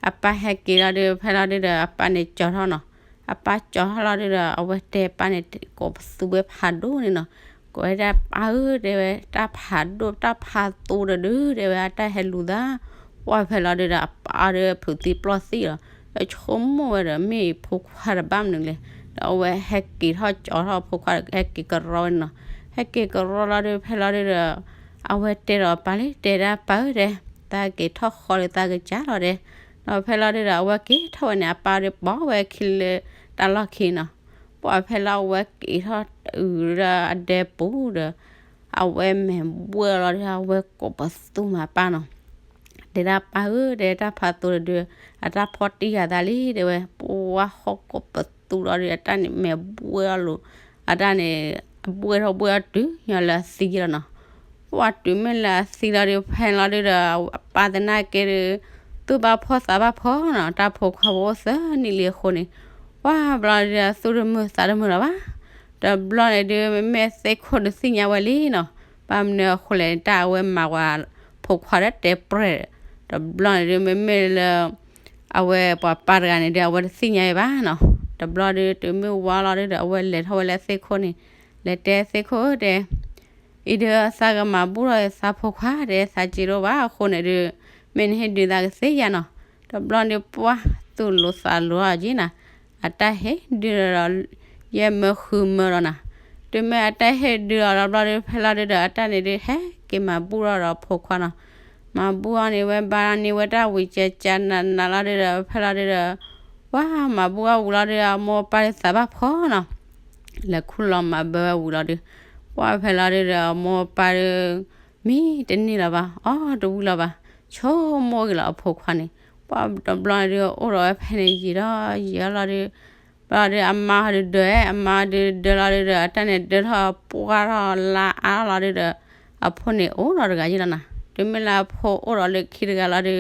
အပၢ်ဟဲက့ၤလီၤဒုး ဖဲလီၤဒုးဒီး အပၢ်န့ၣ်ကၠီထီၣ်နီၤ. အပၢ်ကၠီထီၣ်လီၤဒုးဒီး အဝဲတဲပၢ်န့ၣ် ကိးပသူဝဲဖးဒိၣ်န့ၣ်နီၤ. ကိးဝဲဒၣ်ပၢ်ဧၢ တဲဝဲ တၢ်ဖးဒိၣ် တၢ်ဖးသိတဒု တဲဝဲ အတၢ်ဟဲလူၤသး. ပှၢ်ဖဲလီၤဒုးဒီး အပၢ်ဒုးဖုးသံပျီၢ်သံလီၤ. ဒီးဆိကမိၣ်ဝဲဒီး မ့ၢ်အဖိခွါတဘၣ်မနုၤလဲၣ်. ဒီးအဝဲဟဲက့ၤထီၣ်ကၠီထီၣ်အဖိခွါဒီး ဟဲက့ၤကရီဝဲန့ၣ်နီၤ. ဟဲက့ၤကရီလီၤဒုး ဖဲလီၤဒုးဒီး အဝဲတဲဒီးအပၢ်လံ တဲဒၣ်ပၢ်ဧၢ တဲ, သးက့ၤထီၣ်ဃီဒီးသးကစၢ်လီၤတဲ. ဒီးဖဲလီၤဒုးဒီး အဝဲက့ၤထီၣ်ဝဲန့ၣ် အပၢ်ဒုးပိာ်ဝဲခံလၢတၢ်လီၢ်ခံနီၤ. ပှၢ်ဖဲလီၤအဝဲက့ၤထီၣ်အုးဒီးအဒဲပူၤဒီး အဝဲမဲာ်ဘှဲၣ်လီၤဒီး အဝဲကိးပသူမးပၢ်နီၤ. တဲဒၣ်ပၢ်ဧၢ တဲ တၢ်ဖးသိတဒု အတၢ်ဖီၣ်တံၢ်ဃာ်သးလံ တဲဝဲ ပှၢ်ဟီၣ်ကိးပသူလီၤဒီး အတၢ်န့ၣ်မဲာ်ဘှဲၣ်အီၤလိၤ အတၢ်န့ၣ် အဘှ့ၣ်ထီၣ်ဘှ့ၣ်ထီၣ်တုၤညီလၢအသံလီၤနီၤ. ပှၢ်တုၤမ့ၢ်လၢအသံလီၤဒီး ဖဲလီၤဒုဒီး အပၢ်သနာ်က့ဒီး သူၣ်ဘၣ်ဖှီၣ်သးဘၣ်ဖှီၣ်နီၤ, တၢ်ဖိခွါဖိအိၣ်သၢနံၣ်လံအဃိန့ၣ်, ပှၢ်ဘျီဒုဒီး သူၣ်တမုာ်သးတမုာ်လၢၤဘၣ်. တဘျီန့ၣ်ဒု မ့မ့ၢ်သ့ၣ်ခိၣ်ဒုးသ့ၣ်ညါဝဲလံနီၤ, ဘၣ်မနုၤအဃိလဲၣ်န့ၣ် တၢ်အဝဲမၤဝဲဖိခွါဒီးတဲပြဲၢ်, တဘျီန့ၣ်ဒု မ့မ့ၢ်လၢ အဝဲပှၤပၢ်တဂၤန့ၣ်ဒီး အဝဲတသ့ၣ်ညါအံၤဘၣ်နီၤ. တဘျီဒု တုၤမ့ၢ်ဝါလီၤဒုဒီး အဝဲလဲၤထီၣ်ဝဲလၢသ့ၣ်ခိၣ်န့ၣ်, လဲၤတဲသ့ၣ်ခိၣ်တဲ အံၤဒု သးကမၤဘူၣ်ထီၣ်သးဖိခွါဒီး သးစ့တအိၣ်ဘၣ်အဃိန့ၣ်ဒု, မ့ၢ်နဟ့ၣ်ဒုးသးကသ့ယၤနီၤ. တဘျီန့ၣ် ပှၢ်သူၣ်လိၤသးလိၤအီၤက့နီၤ, အတၢ်ဟ့ၣ်ဒုးဒီး ယဲၢ်မၢဃုမၢလီၤနီၤ. တုၤမ့ၢ်အတၢ်ဟ့ၣ်ဒုးအီၤတဘျီဒု ဖဲလီၤဒုဒီး အတၢ်န့ၣ်ဒု ဟဲက့ၤမၤဘူၣ်ထီၣ်ဒီးဖိခွါနီၤ. မၤဘူၣ်အီၤန့ၣ် ဝဲဘါန့ၢ်ဝဲတၢ်ဝံၤကကနးနးလီၤဒုဒီး ဖဲလီၤဒုဒီး ပှၢ်မၤဘူၣ်အီၤဝံၤလီၤဒုဒီး အမိၢ်အပၢ်ဒုသးဘၣ်ဖှီၣ်နီၤ. လဲၤခူၣ်လီၤမၤဘၢဝဲဝံၤလီၤဒု, ပှၢ်ဖဲလီၤဒုဒီး အမိၢ်အပၢ်ဒု မံတန့ၢ်လၢၤဘၣ်, အီၣ်တဝံၤလၢၤဘၣ်, ဆိကမိၣ်ဂ့ၤလီၤအဖိခွါန့ၣ်, ပှၢ်တဘျီန့ၣ်ဒု အိၣ်ဒီးဝဲဖဲန့ၣ် ယံာ်ထီၣ်ယံာ်ထီၣ်လီၤဒု, ဘျီဒု အမါဟီဒုဒၢ, အမါဒုဒၢလီၤဒုဒီး အတၢ်န့ၣ်ဒၢထီၣ်ပှၢ်ထီၣ်လါအါလီၤဒုဒီး အဖိန့ၣ်အိၣ်ဒီးတဂၤယံၤလီၤနီၤ. တုၤမ့ၢ်လၢအဖိအိၣ်ဒီးလၢခံတဂၤလီၤဒု,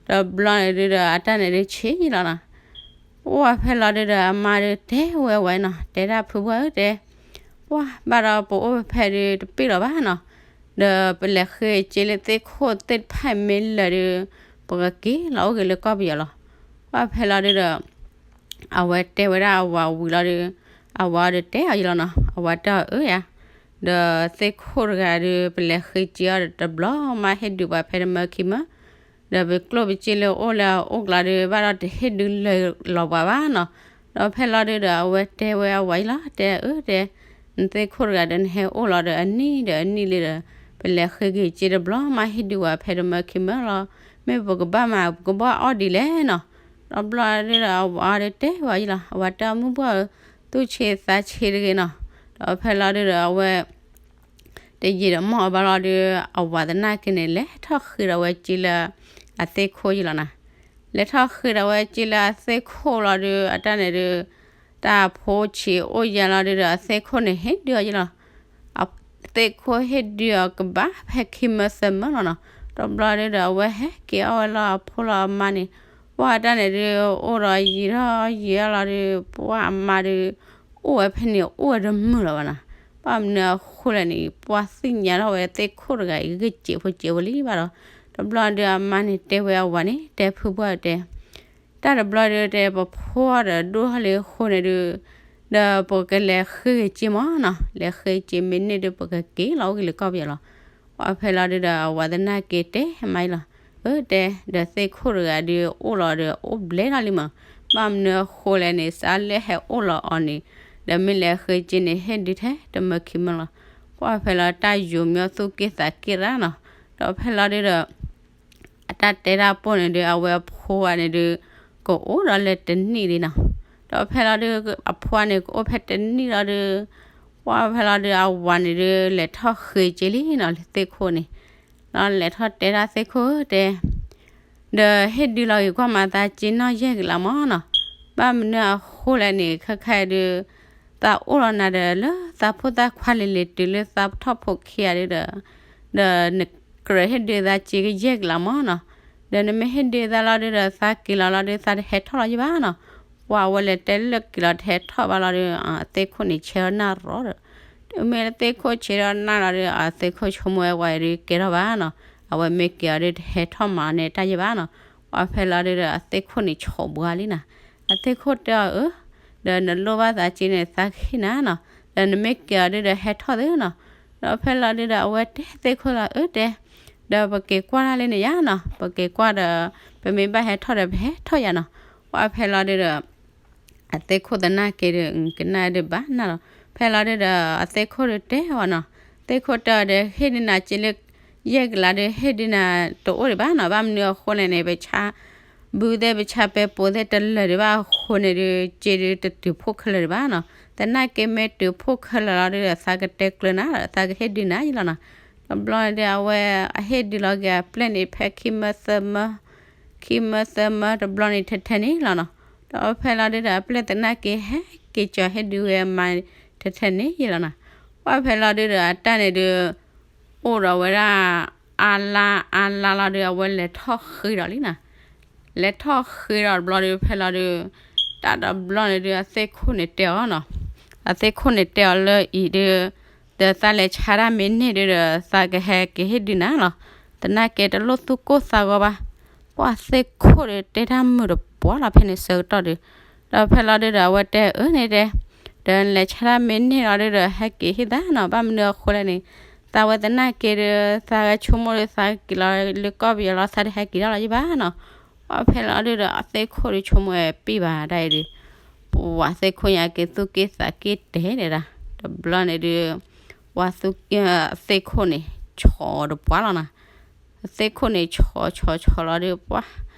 တဘျီန့ၣ်ဒုဒီး အတၢ်န့ၣ်ဒုဆံးယံၤလီၤနီၤ. ပှၢ်ဖဲလီၤဒုဒီး အမါဒုတဲဝဲဝဲနီၤ, တဲဒၣ်ဖုဘှၢ်ဧၢတဲ, ပှၢ်ဘၣ်ဒီးပအိၣ်ဖဲဒုတပ့ၢ်လီၤဘၣ်နီၤ, ဒီးပလဲၤဃ့က့လၢသ့ၣ်ခိၣ်သ့ၣ်တဖၣ်မ့ၢ်လၢာ်ဒု, ပကက့ၤလီၤအိၣ်က့ၤလၢကီၢ်ပယီၤလီၤ. ပှၢ်ဖဲလီၤဒုဒီး အဝဲတဲဝဲဒၣ်အဝၤဝံၤလီၤဒု, အဝၤဒီးတဲအီၤယံၤလီၤနီၤ, အဝၤတဲအီၤအၢယၤ, ဒီးသ့ၣ်ခိၣ်တဂၤဒု ပလဲၤဃ့က့အီၤဒီးတဘျီမးဟ့ၣ်ဒုးပှၤဖဲတမၢခံမၢ, ဒီးပကျိၣ်ပစ့လၢအိၣ်လၢအအိၣ်ကျါဒု ဘၣ်ဒီးတဟ့ၣ်ဒုးလၢာ်လီၤပှၤဘၣ်နီၤ. ဒီးဖဲလီၤဒုဒီး အဝဲတဲဝဲအဝၤယံၤလီၤ, တဲအၢတဲ, နသ့ၣ်ခိၣ်တဂၤဒီးနဟဲအိၣ်လီၤဒီးအနံၣ်ဒီးအနံၣ်လံဒီး ပလဲၤဃ့က့ၤက့တဘျီမးဟ့ၣ်ဒုးပှၤဖဲတမၢခံမၢလီၤ, မ့ၢ်ပကဘၣ်မၤပကဘၣ်အီၣ်ဒ်လဲၣ်နီၤ. ဒီးဘျီဒုဒီး အဝၤဒီးတဲဝဲယံၤလီၤ, အဝၤတဲအီၤမုၢ်ဘှၢ်ဧၢ, သူၣ်ဆံးသးဆံးတဂ့ၤနီၤ. ဒီးဖဲလီၤဒုဒီး အဝဲ တယံာ်ဒီးမီၢ်အဘၣ်လီၤဒု, အဝၤသနာ်က့န့ၣ် လဲၤထီၣ်ဃ့ဒီးဝဲက့လၢ အသ့ၣ်ခိၣ်ယံၤလီၤနီၤ. လဲၤထီၣ်ဃ့ဒီးဝဲက့လၢအသ့ၣ်ခိၣ်လီၤဒု အတၢ်န့ၣ်ဒု, တၢ်ဖိဆံးအိၣ်ယံၤလီၤဒုဒီး အသ့ၣ်ခိၣ်န့ၣ်ဟ့ၣ်ဒုးအီၤယံၤလီၤ. အသ့ၣ်ခိၣ်ဟ့ၣ်ဒုးအီၤကဘၣ်ဖဲခံမၢသၢမၢလီၤနီၤ. တဘျီဒုဒီး အဝဲဟဲက့ၤအီၣ်ဝဲလီၤအဖိလီၤအမါန့ၣ်, ပှၢ်အတၢ်န့ၣ်ဒု အိၣ်ဒီးယံာ်ထီၣ်ယံာ်ထီၣ်လီၤဒု, ပှၢ်အမါဒု အိၣ်ဝဲဖဲန့ၣ်အိၣ်ဝဲတမုာ်လၢၤဘၣ်နီၤ. ဘၣ်မနုၤအဃိလဲၣ်န့ၣ် ပှၢ်သ့ၣ်ညါထီၣ်ဝဲသ့ၣ်ခိၣ်တဂၤအံၤ ဂ့ၢ်စဲးဖိစဲးဖိလံဘၣ်ဒီး, တဘျီဒုအမါန့ၣ်တဲဝဲအဝၤန့ၣ် တဲဖုဘှၢ်တဲ, တၢ်တဘျီဒုတဲ ပဖိဒီးဒိၣ်ထီၣ်လံအဃိန့ၣ်ဒု, ဒီးပကလဲၤဃ့က့မၢနီၤ, လဲၤဃ့က့မ့ၢ်န့ၢ်ဒု ပကက့ၤလီၤအိၣ်က့ၤလၢကီၢ်ပယီၤလီၤ. ပှၢ်ဖဲလီၤဒုဒီး အဝၤသနာ်က့တဲမးယံၤလီၤ, အၢတဲ, ဒီးသ့ၣ်ခိၣ်တဂၤဒုအိၣ်လီၤဒီး အိၣ်ဘျဲထီၣ်လံမး, ဘၣ်မနုၤအဃိလဲၣ်န့ၣ် စးလဲၣ်ဟဲအိၣ်လီၤအီၤန့ၣ်, ဒီးမ့ၢ်လဲၤဃ့က့န့ၣ် ဟ့ၣ်ဒုးထဲတမၢခံမၢလီၤ. ပှၢ်ဖဲလီၤတၢ်ယိာ်မၠီၣ်သူၣ်က့ၢ်သးက့ၢ်ရၣ်နီၤ, ဒီးဖဲလီၤဒုဒီး အတၢ်တဲတၢ်ပိၢ်န့ၣ်ဒု အဝဲအဖိဂၤန့ၣ်ဒု ကအိၣ်ဒီးလၢတနံၣ်လံနီၤ. ဒီးဖဲလီၤဒု အဖိန့ၣ်ကအိၣ်ဖဲတနံၣ်လီၤဒု, ပှၢ်ဖဲလီၤဒု အဝၤန့ၣ်ဒု လဲၤထီၣ်ဃ့က့လံနီၤ လၢသ့ၣ်ခိၣ်န့ၣ်, ဒီးလဲၤထီၣ်တဲဒၣ်သ့ၣ်ခိၣ်တဲ ဒီးဟ့ၣ်ဒုးလီၤက့ၤကွၢ်မၤသးက့နီၣ်ယဲၢ်ကလးမၢနီၤ. ဘၣ်မနုၤအဃိလဲၣ်န့ၣ် ခဲခါဒု သးအိၣ်လီၤနၤဒီးလၢသးဖိသၣ်ခွါလံၤလံၤတုၤလၢသးထီၣ်ဖိခံဂၤဒုဒီး, ဒီးနကြၢးဟ့ၣ်ဒုးသးက့ကယဲၢ်ကလးမၢနီၤ. ဒီးနမ့ၢ်ဟ့ၣ်ဒုးသးလီၤဒုဒီး သးက့ၤလီၤလီၤဒု သးတဟဲထီၣ်လီၤယဘၣ်နီၤ. ပှၢ်ဝဲလဲၤတဲလၢက့ၤလီၤတဟဲထီၣ်ဘၣ်လီၤဒု အသ့ၣ်ခိၣ်န့ၣ်ဆဲးထီၣ်နၢ်ရီဒီး, တုၤမ့ၢ်လၢသ့ၣ်ခိၣ်ဆဲးထီၣ်နၢ်လီၤဒု အသ့ၣ်ခိၣ်ဆိကမိၣ်ဝဲဝဲဒုကဲထီၣ်ဘၣ်နီၤ. အဝဲမ့ၢ်က့ၤအီၤဒုတဟဲထီၣ်မၤန့ၢ်တၢ်ယဘၣ်နီၤ. ပှၢ်ဖဲလီၤဒုဒီး အသ့ၣ်ခိၣ်န့ၣ်ဆီၣ်ဘှါလံနီၤ. အသ့ၣ်ခိၣ်တဲအီၤအၢ, ဒီးနလိၣ်ဘၣ်သးက့န့ၣ် သးကဟ့ၣ်နၤနီၤ. ဒီးနမ့ၢ်က့ၤအီၤဒုဒီးဟဲထီၣ်သ့နီၤ. ဒီးဖဲလီၤဒုဒီး အဝဲတဲသ့ၣ်ခိၣ်လီၤအၢတဲ, ဒီးပက့ၤကွၢ်တၢ်လၢန့ၣ်ယါနီၤ. ပက့ၤကွၢ်ဒီး ပမ့ၢ်ဘၣ်ဟဲထီၣ်ဒီးပဟဲထီၣ်ယါနီၤ. ပှၢ်ဖဲလီၤဒုဒီး အသ့ၣ်ခိၣ်သနာ်က့ဒီး ကနၣ်ဒုးဘၣ်နၢ်လီၤ. ဖဲလီၤဒုဒီး အသ့ၣ်ခိၣ်ဒုတဲအီၤနီၤ. သ့ၣ်ခိၣ်တဲအီၤဒီး ဟ့ၣ်ဒုးနၤက့လၢ ယဲၢ်ကလးဒု ဟ့ၣ်ဒုးနၤတအိၣ်ဒံးဘၣ်နီၤ. ဘၣ်မနုၤအဃိလဲၣ်န့ၣ် ပဆါ ဘုသ့ၣ်ပဆါပဲပိာ်သ့ၣ်တလၢာ်ဒံးဘၣ်အဃိန့ၣ်ဒု က့ဒုတတုၤဖှိၣ်ခဲလၢာ်ဒံးဘၣ်နီၤ. သနာ်က့မ့ၢ်တုၤဖှိၣ်ခဲလၢာ်လီၤဒုဒီး သးကတဲကျၢၤနၤဒီး သးကဟ့ၣ်ဒုးနၤယလီၤနီၤ. တဘျီန့ၣ်ဒု အဝဲအဟ့ၣ်ဒုးလီၤက့ၤအပျဲၢ်န့ၣ် ဖဲခံမၢသၢမၢ ခံမၢသၢမၢတဘျီန့ၣ်ထဲထဲန့ၣ်လီၤနီၤ. ဒီးဖဲလီၤဒုဒီး အပျဲၢ်သနာ်က့ဟဲက့ၤကၠီၤဟ့ၣ်ဒုးဝဲအမါန့ၣ် ထဲထဲန့ၣ်ယဲလီၤနီၤ. ပှၢ်ဖဲလီၤဒုဒီး အတၢ်န့ၣ်ဒုး အိၣ်ဒီးဝဲဒၣ် အါလါအါလါလီၤဒုး အဝဲလဲၤထီၣ်ဃ့ဒီးလံနီၤ. လဲၤထီၣ်ဃ့ဒီးတဘျီဒုး ဖဲလီၤဒုး တၢ်တဘျီန့ၣ်ဒုး အသ့ၣ်ခိၣ်န့ၣ်တဲအီၤနီၤ. အသ့ၣ်ခိၣ်န့ၣ်တဲအီၤလၢအံၤဒုး ဒီးသးလဲၤဆါတၢ်မ့ၢ်န့ၢ်ဒုးဒီး သးကဟဲက့ၤဟ့ၣ်ဒုးနၤလီၤ. သနာ်က့တလိၣ်သူၣ်ကိၢ်သးဂီၤဘၣ်. ပှၢ်သ့ၣ်ခိၣ်ဒုးတဲတၢ်မုာ်တပှၢ်လီၤ ဖဲန့ၣ်ဆၢကတီၢ်ဒုး. ဒီးဖဲလီၤဒုးဒီး အဝဲတဲအၢန့ၣ်တဲ, ဒီးနလဲၤဆါတၢ်မ့ၢ်န့ၢ်လီၤဒုးဒီး ဟဲက့ၤဟ့ၣ်သးနီၤ. ဘၣ်မနုၤအဃိလဲၣ်န့ၣ် သးဝဲသနာ်က့ဒုး သးဂဲၤဆိကမိၣ်ဒုး သးက့ၤလီၤလၢကီၢ်ပယီၤလီၤ သးတဟဲက့ၤထီၣ်လီၤယဘၣ်နီၤ. ပှၢ်ဖဲလီၤဒုးဒီး အသ့ၣ်ခိၣ်ဒုးဆိကမိၣ်ဝဲပံၢ်ဘၣ်ဒၣ်အံၤဒုး ပှၢ်သ့ၣ်ခိၣ်ညါက့ၤသူၣ်က့ၣ်သးက့ၣ်တဲဒဲးဒၣ်. တဘျီန့ၣ်ဒုး ပှၢ်သူၣ်က့ၣ် သ့ၣ်ခိၣ်န့ၣ် ဆီတပှၢ်လီၤနီၤ. အသ့ၣ်ခိၣ်န့ၣ် ဆီဆီဆီလီၤဒုး ပှၢ်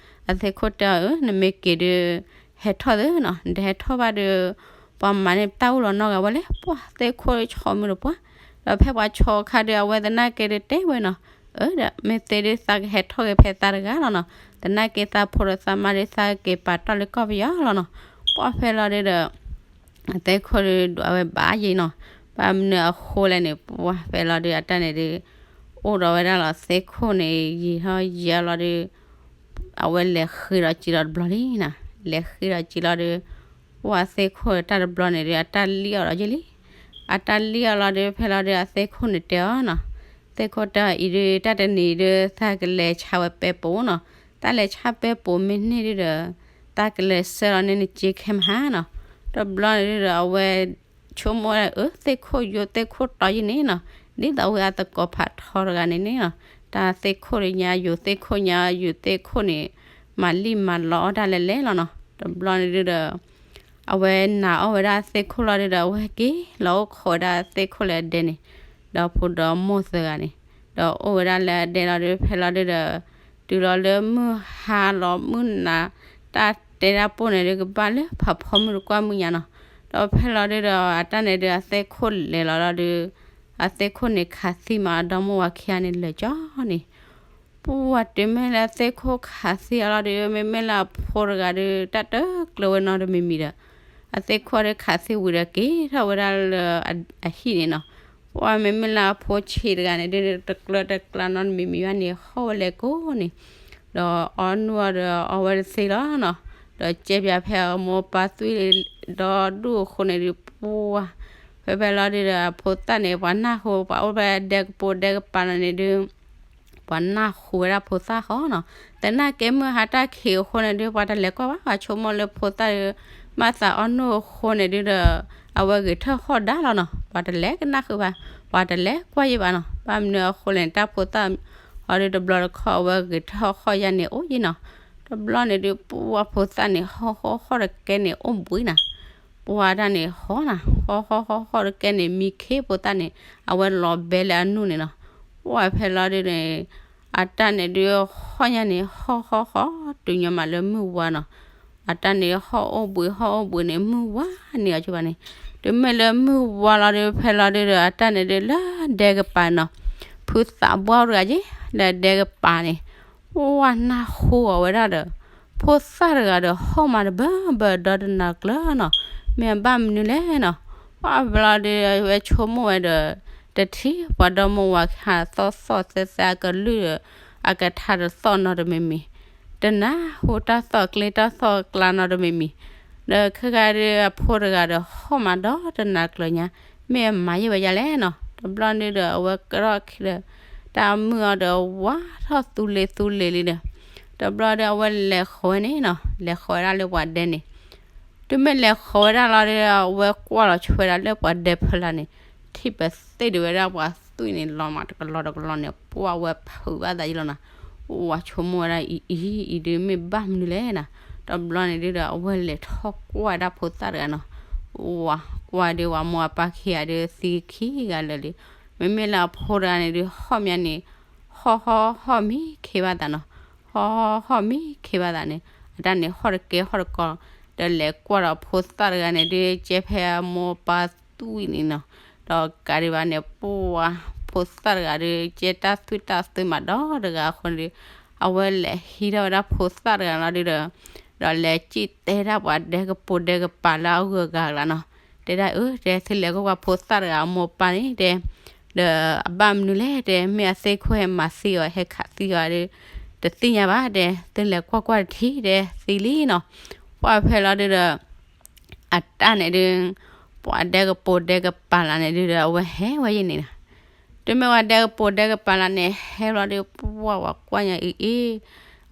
အသ့ၣ်ခိၣ်တဲအီၤအၢ နမ့ၢ်က့ၤဒုး ဟဲထီၣ်သ့နီၤ, နတဟဲထီၣ်ဘၣ်ဒုး ပှၤမၤန့ၢ်တၢ်အိၣ်လီၤနီတဂၤဝဲလဲၣ်. ပှၢ်သ့ၣ်ခိၣ်ဆီမုာ်တပှၢ်. ဒီးဖဲပှၤဆီအခါဒုး အဝဲသနာ်က့ဒုးတဲဝဲနီၤ, အၢ ဒီးမ့ၢ်သ့ဒုး သးကဟဲထီၣ်က့ၤဖဲသးတဂၤလီၤနီၤ. သနာ်က့သးဖိဒီးသးမါဒုး သးက့ၤပာ်တီၢ်လၢကီၢ်ပယီၤလီၤနီၤ. ပှၢ်ဖဲလီၤဒုးဒီး အသ့ၣ်ခိၣ်ဒုးဒွးဝဲဘၣ်ယဲနီၤ. ဘၣ်မနုၤအဃိလဲၣ်န့ၣ် ပှၢ်ဖဲလီၤဒုး အတၢ်န့ၣ်ဒုး အိၣ်ဒီးဝဲဒၣ်လီၤသ့ၣ်ခိၣ်န့ၣ် ယံာ်ထီၣ်ယံာ်လီၤဒုး အဝဲလဲၤဃ့ဒီးစံးလီၤတဘျီလံနီၤ. လဲၤဃ့ဒီးစံးလီၤဒုး ပှၢ်သ့ၣ်ခိၣ်တၢ်တဘျီန့ၣ်ဒုး အတၢ်လံၣ်အီၤဒီးယဲလံ. အတၢ်လံၣ်အီၤလီၤဒုး ဖဲလီၤဒုး အသ့ၣ်ခိၣ်န့ၣ်တဲအီၤနီၤ, သ့ၣ်ခိၣ်တဲအီၤအံၤဒုး တၢ်တနံၤဒုး သးကလဲၤဆါဝဲပဲပိာ်နီၤ. တၢ်လဲၤဆါပဲပိာ်မ့ၢ်န့ၢ်ဒုးဒီး သးကလဲၤဆှၢလီၤန့ၢ်နစ့ခဲမဟါနီၤ. တဘျီန့ၣ်ဒုးဒီး အဝဲဆိကမိၣ်ဝဲဒၣ်အၢ သ့ၣ်ခိၣ်ယိာ်သ့ၣ်ခိၣ်တီယဲန့ၣ်နီၤ, ဒ်သိးဝဲအသကိးဖးထီတဂၤန့ၣ်န့ၣ်နီၤ, တၢ်သ့ၣ်ခိၣ်ဒုးညါယိာ်သ့ၣ်ခိၣ်ညါယိာ်သ့ၣ်ခိၣ်န့ၣ် မၤလံၣ်မၤလီအီၣ်တၢ်လဲၤလဲၤလီၤနီၤ. တဘျီန့ၣ်ဒုးဒီး အဝဲနာ်အီၣ်ဝဲဒၣ်သ့ၣ်ခိၣ်လီၤဒုးဒီး အဝဲက့ၤလီၤအိၣ်ခိးဝဲဒၣ်သ့ၣ်ခိၣ်လၢအဒဲန့ၣ်, ဒီးဖိဒီးမိၢ်သၢဂၤန့ၣ်, ဒီးအိၣ်ဝဲဒၣ်လၢအဒဲလီၤဒုး ဖဲလီၤဒုးဒီး တုၤလီၤလၢမုၢ်ဟါလီၤ မုၢ်နၤ တၢ်တဲတၢ်ပိၢ်န့ၣ်ဒုး ကဘၣ်လၢဖးဖီမုၢ်တကွၢ်မုၢ်ညါနီၤ. ဒီးဖဲလီၤဒုးဒီး အတၢ်န့ၣ်ဒုး အသ့ၣ်ခိၣ်လဲၤလီၤလီၤဒုး အသ့ၣ်ခိၣ်န့ၣ်ခးသံမး အဒီမိၢ်ဝၤခံဂၤန့ၣ်လၢာ်ကၠီန့ၣ် ပှၢ်တုၤမ့ၢ်လၢအသ့ၣ်ခိၣ်ခးသံအီၤလီၤဒုး မ့မ့ၢ်လၢအဖိတဂၤဒုး တၢ်တကျၢၤဝဲနီတမံၤမံၤဒီး အသ့ၣ်ခိၣ်ဒုးခးသံဝံၤဒီး က့ၤထီၣ်ဝဲဒၣ်လၢအဟံၣ်န့ၣ်နီၤ. ပှၢ်မ့မ့ၢ်လၢအဖိဆံးတဂၤန့ၣ်ဒုး တကျၢၤတကျါနီတမံၤမံၤဘၣ်န့ၣ် ဟီၣ်ဝဲလဲၤကိးန့ၣ် ဒီးအီနုၢ်အီၤဒီးအီဝဲတသ့လီၤနီၤ. ဒီးကဲပၠးဖဲအမိၢ်ပၢ်သွံၣ်ဒီဒူၣ်အဃိန့ၣ်ဒုး ပှၢ် ဖဲဖဲလီၤဒုးဒီး အဖိသၣ်န့ၣ် ပှၤနၢ်ဟူ ပှၤအိၣ်ဖဲဒဲကပိာ်ဒဲကပၤန့ၣ်ဒုး ပှၤနၢ်ဟူဝဲဒၣ်ဖိသၣ်ဃီနီၤ. သနာ်က့မုၢ်ဟါတၢ်ခံးအဃိန့ၣ်ဒုး ပှၤတလဲၤကွၢ်ဘၣ် ပှၤဆိကမိၣ်လၢဖိသၣ်ဒုး မၤသးအီနုၢ်အဃိန့ၣ်ဒုးဒီး အဝဲဂဲၤထၢၣ်ဃီၣ်ဒါလီၤနီၤ. ပှၤတလဲၤကနၣ်ဃုာ်ဘၣ်, ပှၤတလဲၤကွၢ်ယံၤဘၣ်နီၤ. ဘၣ်မနုၤအဃိလဲၣ်န့ၣ် တၢ်ဖိသၣ်အီၤဒုးတဘျီတခီၣ် အဝဲဂဲၤထၢၣ်ဃီၣ်ယါန့ၣ်အိၣ်ယံၤနီၤ. တဘျီန့ၣ်ဒုး ပှၢ်ဖိသၣ်န့ၣ် ဟီၣ်ဟီၣ်ဟီၣ်တကဲန့ၣ် အိၣ်ဘှံးနၤ ပှၢ်တၢ်န့ၣ်ဟီၣ်နၤ ဟီၣ်ဟီၣ်ဟီၣ်ဟီၣ်တကဲန့ၣ် မံခ့ဖိသၣ်န့ၣ် အဝဲလီၤဘဲလၢအနုၢ်န့ၣ်နီၤ. ပှၢ်ဖဲလီၤဒုးန့ၣ် အတၢ်န့ၣ်ဒုးဟီၣ်ညါန့ၣ် ဟီၣ်ဟီၣ်ဟီၣ်တုၤညီမးလၢမုၢ်ဝါနီၤ. အတၢ်န့ၣ်ဟီၣ်အိၣ်ဘှံးဟီၣ်အိၣ်ဘှံးန့ၣ် မုၢ်ဝါန့ၢ်အီၤကဘၣ်န့ၣ် တုၤမ့ၢ်လၢမုၢ်ဝါလီၤဒုး ဖဲလီၤဒုးဒီး အတၢ်န့ၣ်ဒုးလၢဒဲကပၤနီၤ ဖုသးဘှါတဂၤက့ၤ လၢဒဲကပၤန့ၣ် ပှၢ်နၢ်ဟူအီၤဝဲဒၣ်ဒီး ဖိသၣ်တဂၤဒီး ဟီၣ်မးတဘၢဘၢဒီတနၤကျၢၤနီၤ. မ့ၢ်အဘၣ်မနုၤလဲၣ်နီၤ. ပှၢ်ဖဲလီၤဒုး အဝဲဆိကမိၣ်ဝဲဒီး တထံၣ်ပှၤဒီမိၢ်ဝၤခါသီၣ်သီၣ်သဲသဲအကလုၢ်ဒီး အကထါတသီၣ်နီတမံၤမံၤ တနၢ်ဟူတၢ်သီၣ်ကျ့တၢ်သီၣ်ကျါနီတမံၤမံၤ ဒီးခဲခါဒုးအဖိတဂၤဒီး ဟီၣ်မးဒီတနၤကျၢၤညါ မ့ၢ်အမၤယဲၢ်ဝဲဒ်လဲၣ်နီၤ. တဘျီန့ၣ်ဒီး အဝဲကရီၣ်ခံဒီး တၢ်မုၢ်အီၤဒီး ဝါထီၣ်သူလ့ၤသူလ့ၤလံဒီး တဘျီဒီး အဝဲလဲၤဃီၤဝဲန့ၣ်နီၤ လဲၤဃီၤဝဲဒၣ်လၢပှၤဒဲန့ၣ် တုၤမ့ၢ်လဲၤဃီၤဝဲဒၣ်လီၤဒီး အဝဲကွၢ်လီၤဆိဝဲဒၣ်လၢပှၤဒဲဖီလာ်န့ၣ် ထံၣ်ပသ့ၣ်ဒုးဝဲဒၣ်ပှၤသွံၣ်န့ၣ် လီၤမးတကလီတကလီန့ၣ် ပှၢ်ဝဲဖုးဘၣ်သးယံၤလီၤနီၤ. ဝၤဆိကမိၣ်ဝဲဒၣ်အံၤ အံၤ အံၤဒုးမ့ၢ်ဘၣ်မနုၤလဲၣ်နီၤ. တဘျီန့ၣ်ဒုးဒီး အဝဲလဲၤထီၣ်ကွၢ်ဝဲဒၣ်ဖိသၣ်တဂၤနီၤ. ဝၤကွၢ်ဒုး ပှၤမိၢ်အပၢ်ခံဂၤဒုး သံခံဂၤလၢာ်လံ. မ့မ့ၢ်လၢအဖိတဂၤန့ၣ်ဒုး ဟီၣ်မးန့ၣ် ဟီၣ်ဟီၣ်ဟီၣ်မံခ့ဘၣ်သးနီၤ. ဟီၣ်ဟီၣ်ဟီၣ်မံခ့ဘၣ်သးန့ၣ် အတၢ်န့ၣ်ဟီၣ်တကဲဟီၣ်တကီ ဒီးလဲၤကွၢ်ဒီးဖိသၣ်တဂၤန့ၣ်ဒုး ကဲဖဲအမိၢ်ပၢ်သွံၣ်န့ၣ်နီၤ. ဒီးကးဒံးဘၣ်န့ၣ် ပှၢ်ဖိသၣ်တဂၤဒုး ကဲတၢ်သွံၣ်တၢ်သွံၣ်မးဒီတဂၤအဃိန့ၣ်ဒုး အဝဲလဲၤဟံးထီၣ်ဝဲဒၣ်ဖိသၣ်တဂၤလီၤဒုးဒီး ဒီးလဲၤစံၣ်တဲဒၣ်ပှၤဒဲကပိာ်ဒဲကပၤလၢအဂုၤအဂၤကျါနီၤ. တဲဒၣ်အၢ တဲ သုလဲၤကွၢ်ကွၢ်ဖိသၣ်တဂၤအမိၢ်အပၢ်န့ၣ် တဲ, ဒီးအဘၣ်မနုၤလဲၣ် တဲ မ့ၢ်အသ့ၣ်ခိၣ်ဟဲမၤသံအီၤ ဟဲခးသံအီၤဒီး တသ့ၣ်ညါဘၣ် တဲ သုလဲၤကွၢ်ကွၢ်တထံၣ် တဲသံလံနီၤ. ပှၢ်ဖဲလီၤဒုဒီး အတၢ်န့ၣ်ဒု ပှၤဒဲကပိာ်ဒဲကပၤလးန့ၣ်ဒုဒီး အဝဲဟဲဝဲယဲၢ်န့ၣ်နီၤ. တုၤမ့ၢ်ဝဲဒဲကပိာ်ဒဲကပၤလးန့ၣ် ဟဲလီၤဒု ပှၢ်ဝဲကွၢ်ညါအံၤအံၤ,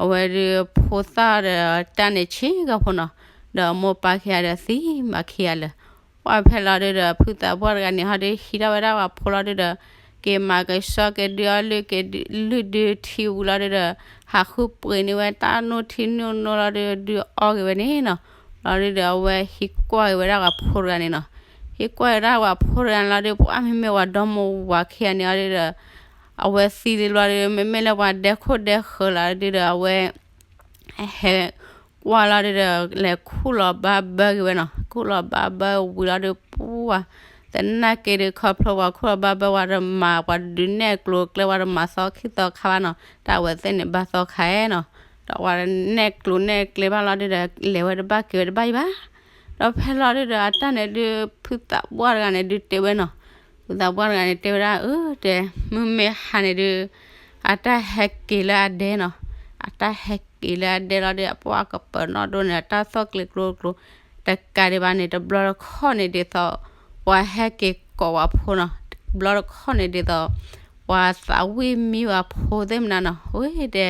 အဝဲဒု ဖိသၣ်ဒီးတၢ်န့ၣ်ဆံးကီၢ်ဖိနီၤ, ဒီးအမိၢ်ပၢ်ခံဂၤဒီးသံမၤခံဂၤလၢာ်. ပှၢ်ဖဲလီၤဒုဒီး ဖုသးပှၢ်တဂၤန့ၣ် ဟီဒုဟံးထီၣ်ဝဲဒၣ်ပှၤဖိလီၤဒုဒီး က့ၤမၤကဆှီက့ၤဒုအီၣ်လုၢ်က့ၤလုၢ်ဒုထံဝံၤလီၤဒုဒီး ဟးဃုပှ့ၤန့ၢ်ဝဲတၢ်နိၣ်ထံနိၣ်နိလီၤဒု ဒုအီၣ်က့ၤဝဲန့ၣ်နီၤ. လီၤဒုဒီး အဝဲဟံးကွၢ်က့ၤဝဲဒၣ်ပှၤဖိတဂၤန့ၣ်နီၤ. ဟံးကွၢ်က့ၤဝဲဒၣ်ပှၤဖိတဂၤန့ၣ်လီၤဒု ပှၢ်မ့မ့ၢ်ပှၤဒီမါဝၤခံဂၤန့ၣ်အီၤဒုဒီး အဝဲသံလံလီၤဒု မ့မ့ၢ်လၢပှၤဒဲခိၣ်ဒဲဃၢၤလီၤဒုဒီး အဝဲ ဟဲကွၢ်လီၤဒုဒီး လဲၤခူၣ်လီၤဘါဘၢက့ၤဝဲနီၤ. ခူၣ်လီၤဘါဘၢဝံၤလီၤဒု ပှၢ် သနာ်က့ဒု ခီဖျိပှၤခူၣ်လီၤဘါဘၢ ပှၤတမၤ ပှၤဒုးနဲၣ်ကျိၤကျဲ ပှၤတမၤသီခံသီခါဘၣ်နီၤ. တၢ်အဝဲသ့ၣ်န့ၣ်ဘၣ်သီခါနီၤ. ဒီးပှၤနဲၣ်ကျိၤနဲၣ်ကျဲဘၣ်လီၤဒုဒီး လဲၤဝဲတဘၣ်က့ၤဝဲတဘၣ်အံၤဘၣ်. ဒီးဖဲလီၤဒုဒီး အတၢ်န့ၣ်ဒု ဖုသးပှၢ်တဂၤန့ၣ်ဒုတဲဝဲနီၤ. ဖုသးပှၢ်တဂၤန့ၣ်တဲဝဲဒၣ်အၢ တဲ မုၢ်မ့ၢ်ဟါန့ၣ်ဒု အတၢ်ဟဲက့ၤလၢအဒဲနီၤ. အတၢ်ဟဲက့ၤလၢအဒဲလီၤဒု အပှၢ်ကပၢၤနီၣ်ဒိၣ်န့ၣ် အတၢ်သီၣ်ကျ့ၤကျိၤကျိၤ တကးဒံးဘၣ်န့ၣ် တဘျီတခီၣ်န့ၣ်ဒ်သိး ပှၤဟဲက့ၤကိးပှၤဖိနီၤ. တဘျီတခီၣ်န့ၣ်ဒ်သိး ပှၤသးဝံၣ်မံပှၤဖိသ့ၣ်မနုၤနီၤ. ဝဲတဲ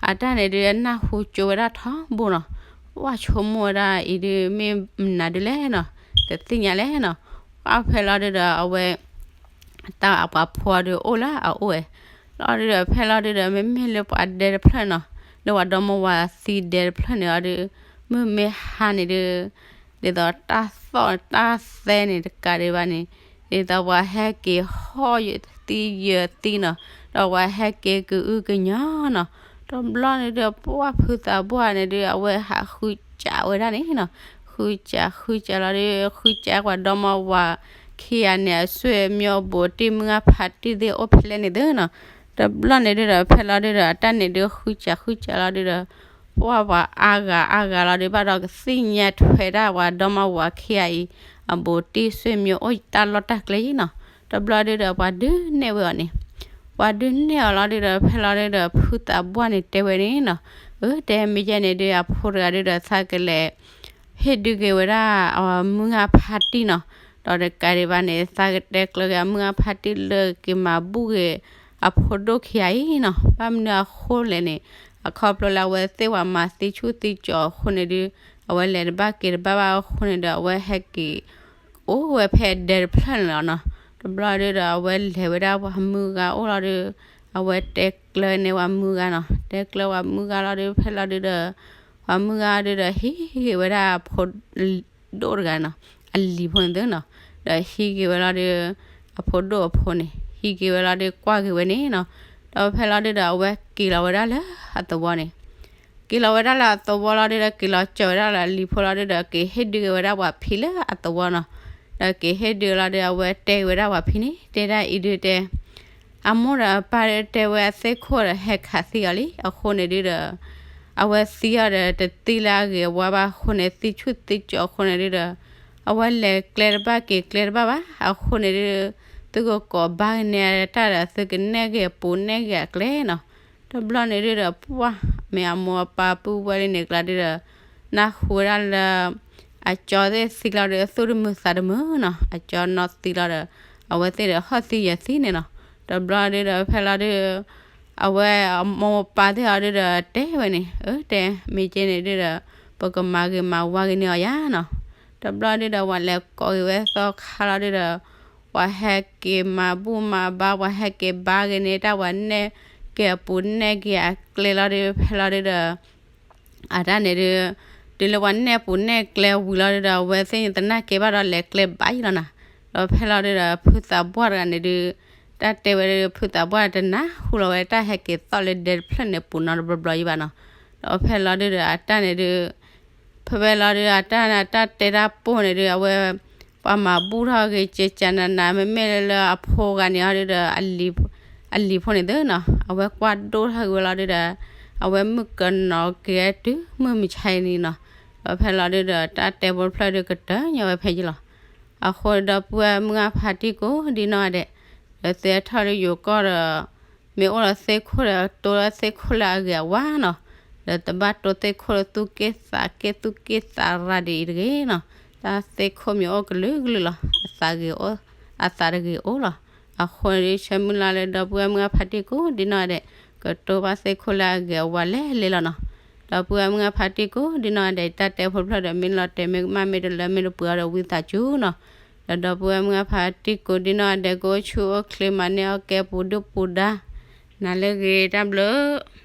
အတၢ်န့ၣ်ဒု အနၢ်ဟူကၠိဝဲဒၣ်ထီဘိနီၤ. ပှၢ်ဆိကမိၣ်ဝဲဒၣ်အံၤဒု မ့ၢ်မနုၤဒုလဲၣ်နီၤ. တသ့ၣ်ညါလဲၣ်နီၤ. ပှၢ်ဖဲလီၤဒုဒီး အဝဲ တၢ်ပှၤဖိအီၤဒုအိၣ်လၢအအိၣ်ဝဲ လီၤဒုဒီး ဖဲလီၤဒုဒီး မ့မ့ၢ်လၢပှၤဒဲတဖျၢၣ်နီၤ, လၢပှၤဒီမါဝၤသံဒဲတဖျၢၣ်န့ၣ်အီၤဒု မုၢ်မ့ၢ်ဟါန့ၣ်ဒု ဒ်သိးတၢ်သီၣ်တၢ်သဲန့ၣ်တကးဒံးဘၣ်န့ၣ် ဒ်သိးပှၤဟဲက့ၤဟီၣ်ယသံယၢၤသံနီၤ, ဒီးပှၤဟဲက့ၤကအုကညီၤနီၤ. တဘျီန့ၣ်ဒု ပှၢ်ဖုသးပှၢ်န့ၣ်ဒု အဝဲဟးဃုစးဝဲဒၣ်န့ၣ်နီၤ, ဃုစးဃုစးလီၤဒု ဃုစးပှၤဒီမါဝၤခံဂၤန့ၣ် အဆွေမျိုးအဘူးအတံၢ် မုၢ်ဂၢ်ဖါတံၢ်သ့ၣ်အိၣ်ဖဲလဲၣ်န့ၣ်သုနီၤ. တဘျီန့ၣ်ဒုဒီး ဖဲလီၤဒုဒီး အတၢ်န့ၣ်ဒု ဃုစးဃုစးလီၤဒုဒီး ပှၢ်ပှၤအါဂၤအါဂၤလီၤဒု ဘၣ်ဒီးကသ့ၣ်ညါထွဲဒၣ်ပှၤဒီမါဝၤခံဂၤအံၤ အဘူးအတံၢ် ဆွေမျိုး အိၣ်တၢ်လီၢ်တၢ်ကျဲအံၤနီၤ. တဘျီဒုဒီး ပှၤဒုးနဲၣ်ဝဲအီၤန့ၣ်, ပှၤဒုးနဲၣ်အီၤလီၤဒုဒီး ဖဲလီၤဒုဒီး ဖုသးပှၢ်န့ၣ်တဲဝဲန့ၣ်နီၤ, အၢ တဲမ့ၢ်ယဲန့ၣ်ဒု အဖိတဂၤဒုဒီး သးကလဲၤ ဟ့ၣ်ဒုးက့ၤဝဲဒၣ်အမုၢ်ဂၢ်ဖါတံၢ်နီၤ. ဒီးတကးဒံးဘၣ်န့ၣ် သးကတဲကျၢၤက့ၤအမုၢ်ဂၢ်ဖါတံၢ်လၢက့ၤမၤဘူၣ်က့ၤ အဖိဒိၣ်ခံဂၤအံၤနီၤ. ဘၣ်မနုၤအဃိလဲၣ်န့ၣ် အခီဖျိလၢအဝဲသ့ၣ်ပှၤမၤသံဆူၣ်သံကၠီၤအဃိန့ၣ်ဒု အဝဲလဲၤတဘၣ်က့ၤတဘၣ်ဘၣ်အဃိန့ၣ်ဒီး အဝဲဟဲက့ၤ အိၣ်ဝဲဖဲဒဲတဖျၢၣ်န့ၣ်လီၤနီၤ. တဘျီဒုဒီး အဝဲလဲၤဝဲဒၣ်ပှၤမုၢ်ဂၤအိၣ်လီၤဒု အဝဲတဲကျၢၤန့ၢ်ပှၤမုၢ်ဂၤနီၤ, တဲကျၢၤပှၤမုၢ်ဂၤလီၤဒု ဖဲလီၤဒုဒီး ပှၤမုၢ်ဂၤဒုဒီး ဟံးက့ၤဝဲဒၣ်အဖိဒိၣ်တဂၤနီၤ, အလံၤဖိန့ၣ်သုနီၤ, ဒီးဟံးက့ၤဝဲလီၤဒု အဖိဒိၣ်အဖိန့ၣ် ဟံးက့ၤဝဲလီၤဒု ကွၢ်က့ၤဝဲန့ၣ်နီၤ. ဒီးဖဲလီၤဒုဒီး အဝဲက့ၤလီၤဝဲဒၣ်လၢအသဝီန့ၣ် က့ၤလီၤဝဲဒၣ်လၢအသဝီလီၤဒုဒီး က့ၤလီၤစၢၤဝဲဒၣ်လၢအလံၤဖိလီၤဒုဒီး က့ၤဟ့ၣ်ဒုးက့ၤဝဲဒၣ်ပှၤဖံလၢအသဝီနီၤ. ဒီးက့ၤဟ့ၣ်ဒုးလီၤဒု အဝဲတဲဝဲဒၣ်ပှၤဖံန့ၣ် တဲဒၣ်အံၤဒုတဲ အမိၢ်ဒီးအပၢ်ဒုတဲဝဲအသ့ၣ်ခိၣ်ဒီးဟဲခးသံအီၤလံ, အဃိန့ၣ်ဒုဒီး အဝဲသံအီၤဒီးတသံလၢအဂ့ၤအဝါဘၣ်အဃိန့ၣ် သံဆူၣ်သံကၠီၤအဃိန့ၣ်ဒုဒီး အဝဲလဲၤကျဲတဘၣ်က့ၤကျဲတဘၣ်ဘၣ်. အဃိန့ၣ်ဒု သုကကိးဘၣ်က့ၤန့ၢ်တၢ်ဒီး သုကနဲၣ်က့ၤအပူၤနဲၣ်က့ၤအကျဲနီၤ. တဘျီန့ၣ်ဒုဒီး ပှၢ်မ့ၢ်အမိၢ်အပၢ်ပုၢ်ဝဲၢ်လံန့ၣ်ကျါဒုဒီး နၢ်ဟူဝဲဒၣ်လၢ အကၠီသ့ၣ်သံလီၤဒု သူၣ်တမုာ်သးတမုာ်နီၤ, အကၠီနီၢ်သံလီၤဒီး အဝဲသ့ၣ်ဒီးဟီၣ်သံယၢၤသံန့ၣ်နီၤ. တဘျီဒုဒီး ဖဲလီၤဒု အဝဲအမိၢ်အပၢ်သ့ၣ်အီၤဒုဒီးတဲဝဲန့ၣ် အၢ တဲ မ့ၢ်ကဲန့ၣ်ဒုဒီး ပကမၤဂ့ၤမၤဝါဂ့ၤန့ၢ်အီၤယါနီၤ. တဘျီဒုဒီး ပှၤလဲၤကိးက့ၤဝဲသီခါလီၤဒုဒီး ပှၤဟဲက့ၤမၤဘူၣ်မၤဘါ ပှၤဟဲက့ၤဘါက့ၤန့ၢ်တၢ် ပှၤနဲၣ်က့ၤအပူၤနဲၣ်က့ၤအကျဲလီၤဒု ဖဲလီၤဒုဒီး အတၢ်န့ၣ်ဒု တုၤလၢပှၤနဲၣ်ပူၤနဲၣ်ကျဲဝံၤလီၤဒုဒီး အဝဲသ့ၣ်န့ၣ်သနာ်က့ဘၣ်ဒီးလဲၤကျဲဘၣ်ယံၤလီၤနီၤ. ဒီးဖဲလီၤဒုဒီး ဖုသးပှၢ်တဂၤန့ၣ်ဒု တၢ်တဲဝဲဒု ဖုသးပှၢ်တနၢ်ဟူလီၤဝဲ တၢ်ဟဲက့ၤသီၣ်လၢဒဲတဖျၢၣ်န့ၣ်ပူၤနီတဘျီဘျီယံၤဘၣ်နီၤ. ဒီးဖဲလီၤဒုဒီး အတၢ်န့ၣ်ဒု ဖဲဖဲလီၤဒု အတၢ်န့ၣ် တၢ်တဲတၢ်ပိၢ်န့ၣ်ဒု အဝဲ ပှၤမၤဘူၣ်ထီၣ်ဂ့ၤ ကကနန မ့မ့ၢ်လၢအဖိဂၤန့ၣ်အီၤဒုဒီး အလံၤဖိန့ၣ်သုနီၤ အဝဲကွၢ်ဒိၣ်ထီၣ်ဂ့ၤဝဲလီၤဒုဒီး အဝဲမုၣ်ကနီၤက့ၤတုၤမုၢ်မဆါအံၤန့ၣ်နီၤ. ဒီးဖဲလီၤဒုဒီး တၢ်တဲဖိတဖျၢၣ်ဒုကတၢၢ်ညီဝဲဖဲယံၤလီၤ. အဃိဒီပုၢ်ဝဲၢ်မုၢ်ဂၢ်ဖါတံၢ်ကိးဒံနီၢ်ဂၤဒဲး, ဒီးသုဟဲထီၣ်လၢယိၤကီၢ်ဒီး မ့ၢ်အိၣ်ဒီးသ့ၣ်ခိၣ်ဒီး တိၢ်ဒီးသ့ၣ်ခိၣ်လၢအဂ့ၤအဝါနီၤ, ဒီးတဘၣ်တိၢ်သ့ၣ်ခိၣ်လၢသူၣ်က့ၣ်သးက့ၣ် သူၣ်က့ၣ်သးရၤဒ်အံၤတဂ့ၤနီၤ, တၢ်သ့ၣ်ခိၣ်မ့ၢ်အိၣ်ကလုာ်ကလုာ်လီၤ အသးဂ့ၤအိၣ်, အသးတဂ့ၤအိၣ်လီၤ. အဃိန့ၣ်ဆၢမုၢ်လၢ်လၢဒီပုၢ်ဝဲၢ်မုၢ်ဂၢ်ဖါတံၢ်ကိးဒံနီၢ်ဂၤဒဲး ကတိၢ်ဘၣ်သ့ၣ်ခိၣ်လၢအဂ့ၤအဝါလဲၣ်လဲၣ်လီၤနီၤ. ဒီပုၢ်ဝဲၢ်မုၢ်ဂၢ်ဖါတံၢ်ကိးဒံနီၢ်ဂၤဒဲး တၢ်တဲဖိတဖျၢၣ်ဒီး မ့ၢ်လီၤတဲာ်မ့ၢ်ကမၣ်မ့ၢ်တလၢမ့ၢ်တပှဲၤအီၤဒီး ဝံသးစူၤနီၤ. ဒီးဒီပုၢ်ဝဲၢ်မုၢ်ဂၢ်ဖါတံၢ်ကိးဒံနီၢ်ဂၤဒဲး ကအိၣ်ဆူၣ်အိၣ်ချ့ မၤန့ၢ်အီၣ်ကဲပူၤဒုၣ်ပူၤဒါ, နၤလၢဂ့ၤ တၢ်ဘျုး